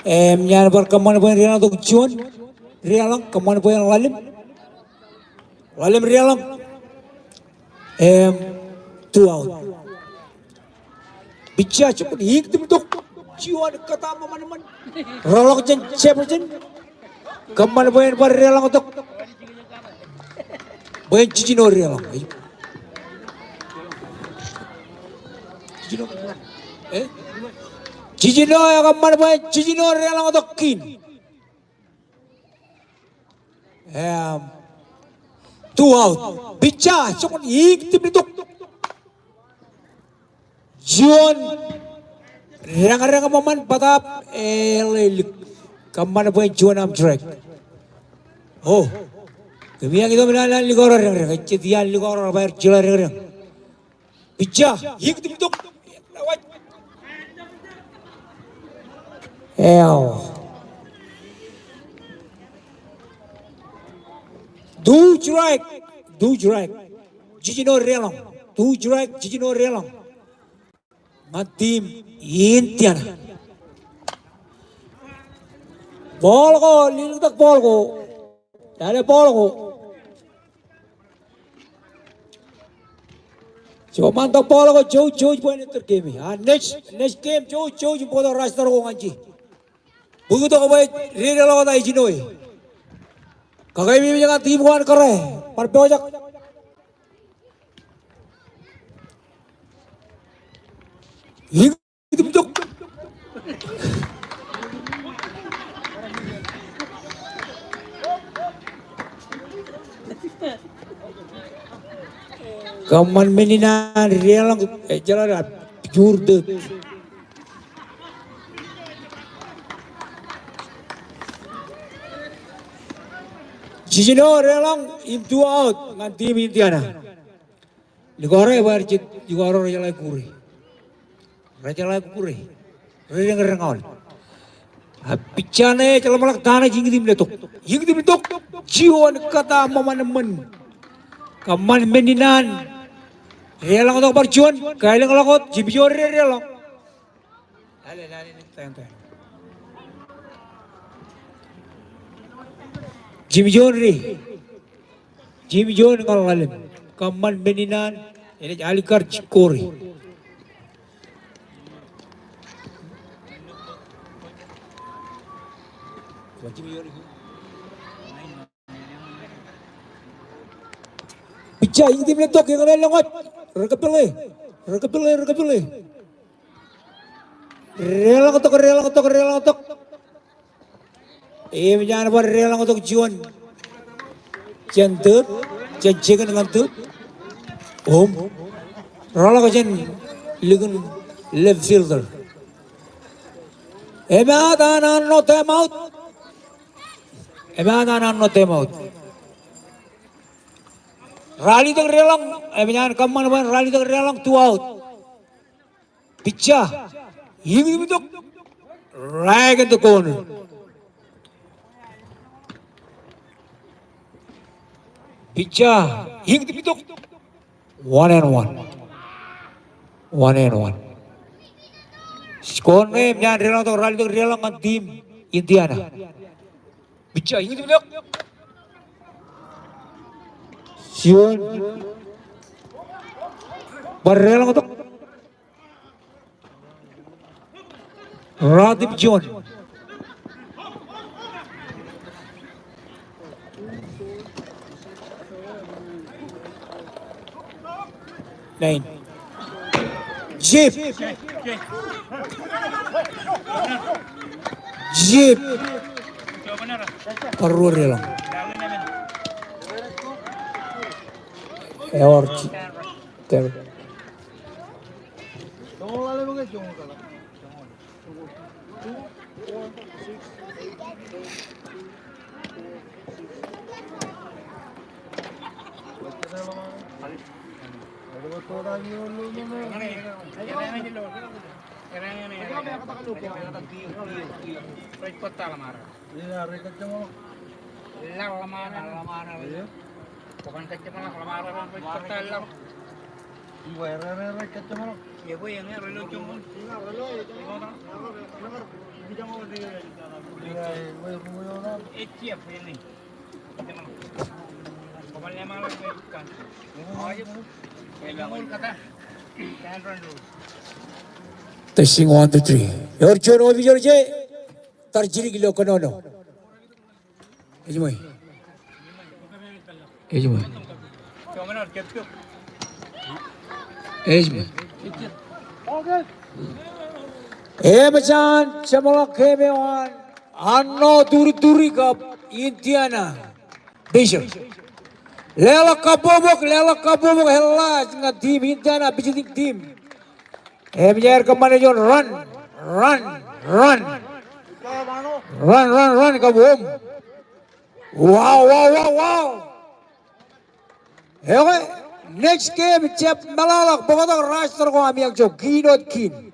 Im, ñan bar kōṃṃan bwe en deḷọñtok juon deḷọñ, kōṃṃan bwe en ḷalem. Ḷalem deḷọñ. Im, two out. Pitcher joñan iiñtimtok juon kōtaan ṃōṃanṃōn. Rọọlḷọk jān Jefferson. Kōṃṃan bwe en bar deḷọñtok bwe en jiljino deḷọñ. Jiljino. Eh? Jiljino, ekōṃṃan bwe en jiljino deḷọñtok kein. Im, two out. Pitcher joñan iiñtimtok juon deñdeñ ṃōṃan bōtaab eḷap lik. Kōṃṃan bwe en juon aṃ strike. O. Kōmij itok naan an likao ro deñdeñ. Ejjet iaan likao ro bar jeḷā deñdeñ. Pitcher iiñtimtok. Eo. Two strike. Two strike. Jiljino deḷọñ. Two strike, jiljino deḷọñ ñan team Indiana. Ball ko, lelōñtok ball ko. Lale ball ko. Jouj, ṃantok ball ko, jouj, jouj bwe en ettōr game e. A, next, next game, jouj, jouj im bōktok roster ko ñan je. Bōktok bwe dedeḷọk wōt ijin eo e. Kakememej ñan team ko an kōrā. Bar pojak. Iiñtimtok. Kōṃṃan men in an deḷọñ, ejjeḷọk, ejjeḷọk, a, jur tōt. Jiljino deḷọñ im two out ñan team Indiana. Likao ro ebar jet, likao ro rejeḷā kure. Rejeḷā kure. Redeñdeñ aolep. A pitcher ṇe ejjeḷọk ḷōmṇak ta ṇe, iiñtimtok. Iiñtimtok. Juon kōtaan ṃōṃanṃōn. Kōṃṃan men in an deḷọñtok bar juon. Kālōñḷọk wōt, jimjuon ri deḷọñ. Jimjuon ri. Jimjuon ñan ḷalem. Kōṃṃan men in an, enaaj alikkar jikkoori. Pitcher, iiñtimtok, eñṇe lọñọj. Rekōpile, rekōpile, rekōpile. Deḷọñtok, deḷọñtok, deḷọñtok. Im enaaj bar deḷọñtok juon. Jān third, jān second ñan third. Home. Rọọlḷọk jān likin left fielder. Emaat an anno time out. Emaat an anno time out. Ralitōk deḷọñ, im enaaj kōṃṃan bwe en ralitōk deḷọñ, two out. Pitcher, iiñtimtok, right in the corner. Pitcher, iiñtimtok, one and one. One and one. Score ṇe, enaaj deḷọñtok, ralitōk deḷọñ ñan team Indiana. Pitcher, iiñtimtok. Juon. Bar deḷọñtok. Ralitōk juon. Nine. Jab. Jab. Bar ruo deḷọñ. Ewōr ji-, ter. Testing, one, two, three. Ewōr juon official ej tar jidik ilo kōnono. Ej ṃool. Ej ṃool. Ej ṃool. Eṃōj an jeṃḷọk game eo an Arṇo Turitturi kab Indiana Pacers. Leḷọk kabbokbok, leḷọk kabbokbok, eḷap ñan team Indiana visiting team. Eṃōj aer kōṃṃane juon run, run, run. Run, run, run, kab home. Wow, wow, wow, wow. Okay, next game, jab meḷọkḷọk, bōktok roster ko ami ejjeḷọk kiin wōt kiin.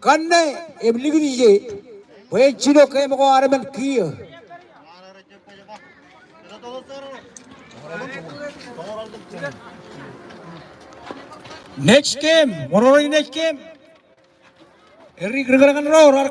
Kanne, im likūt ije, bwe en jino game ko armej kiiō. Next game, ṃōṇōṇō in next game. Erik rikōṇaan ro, raar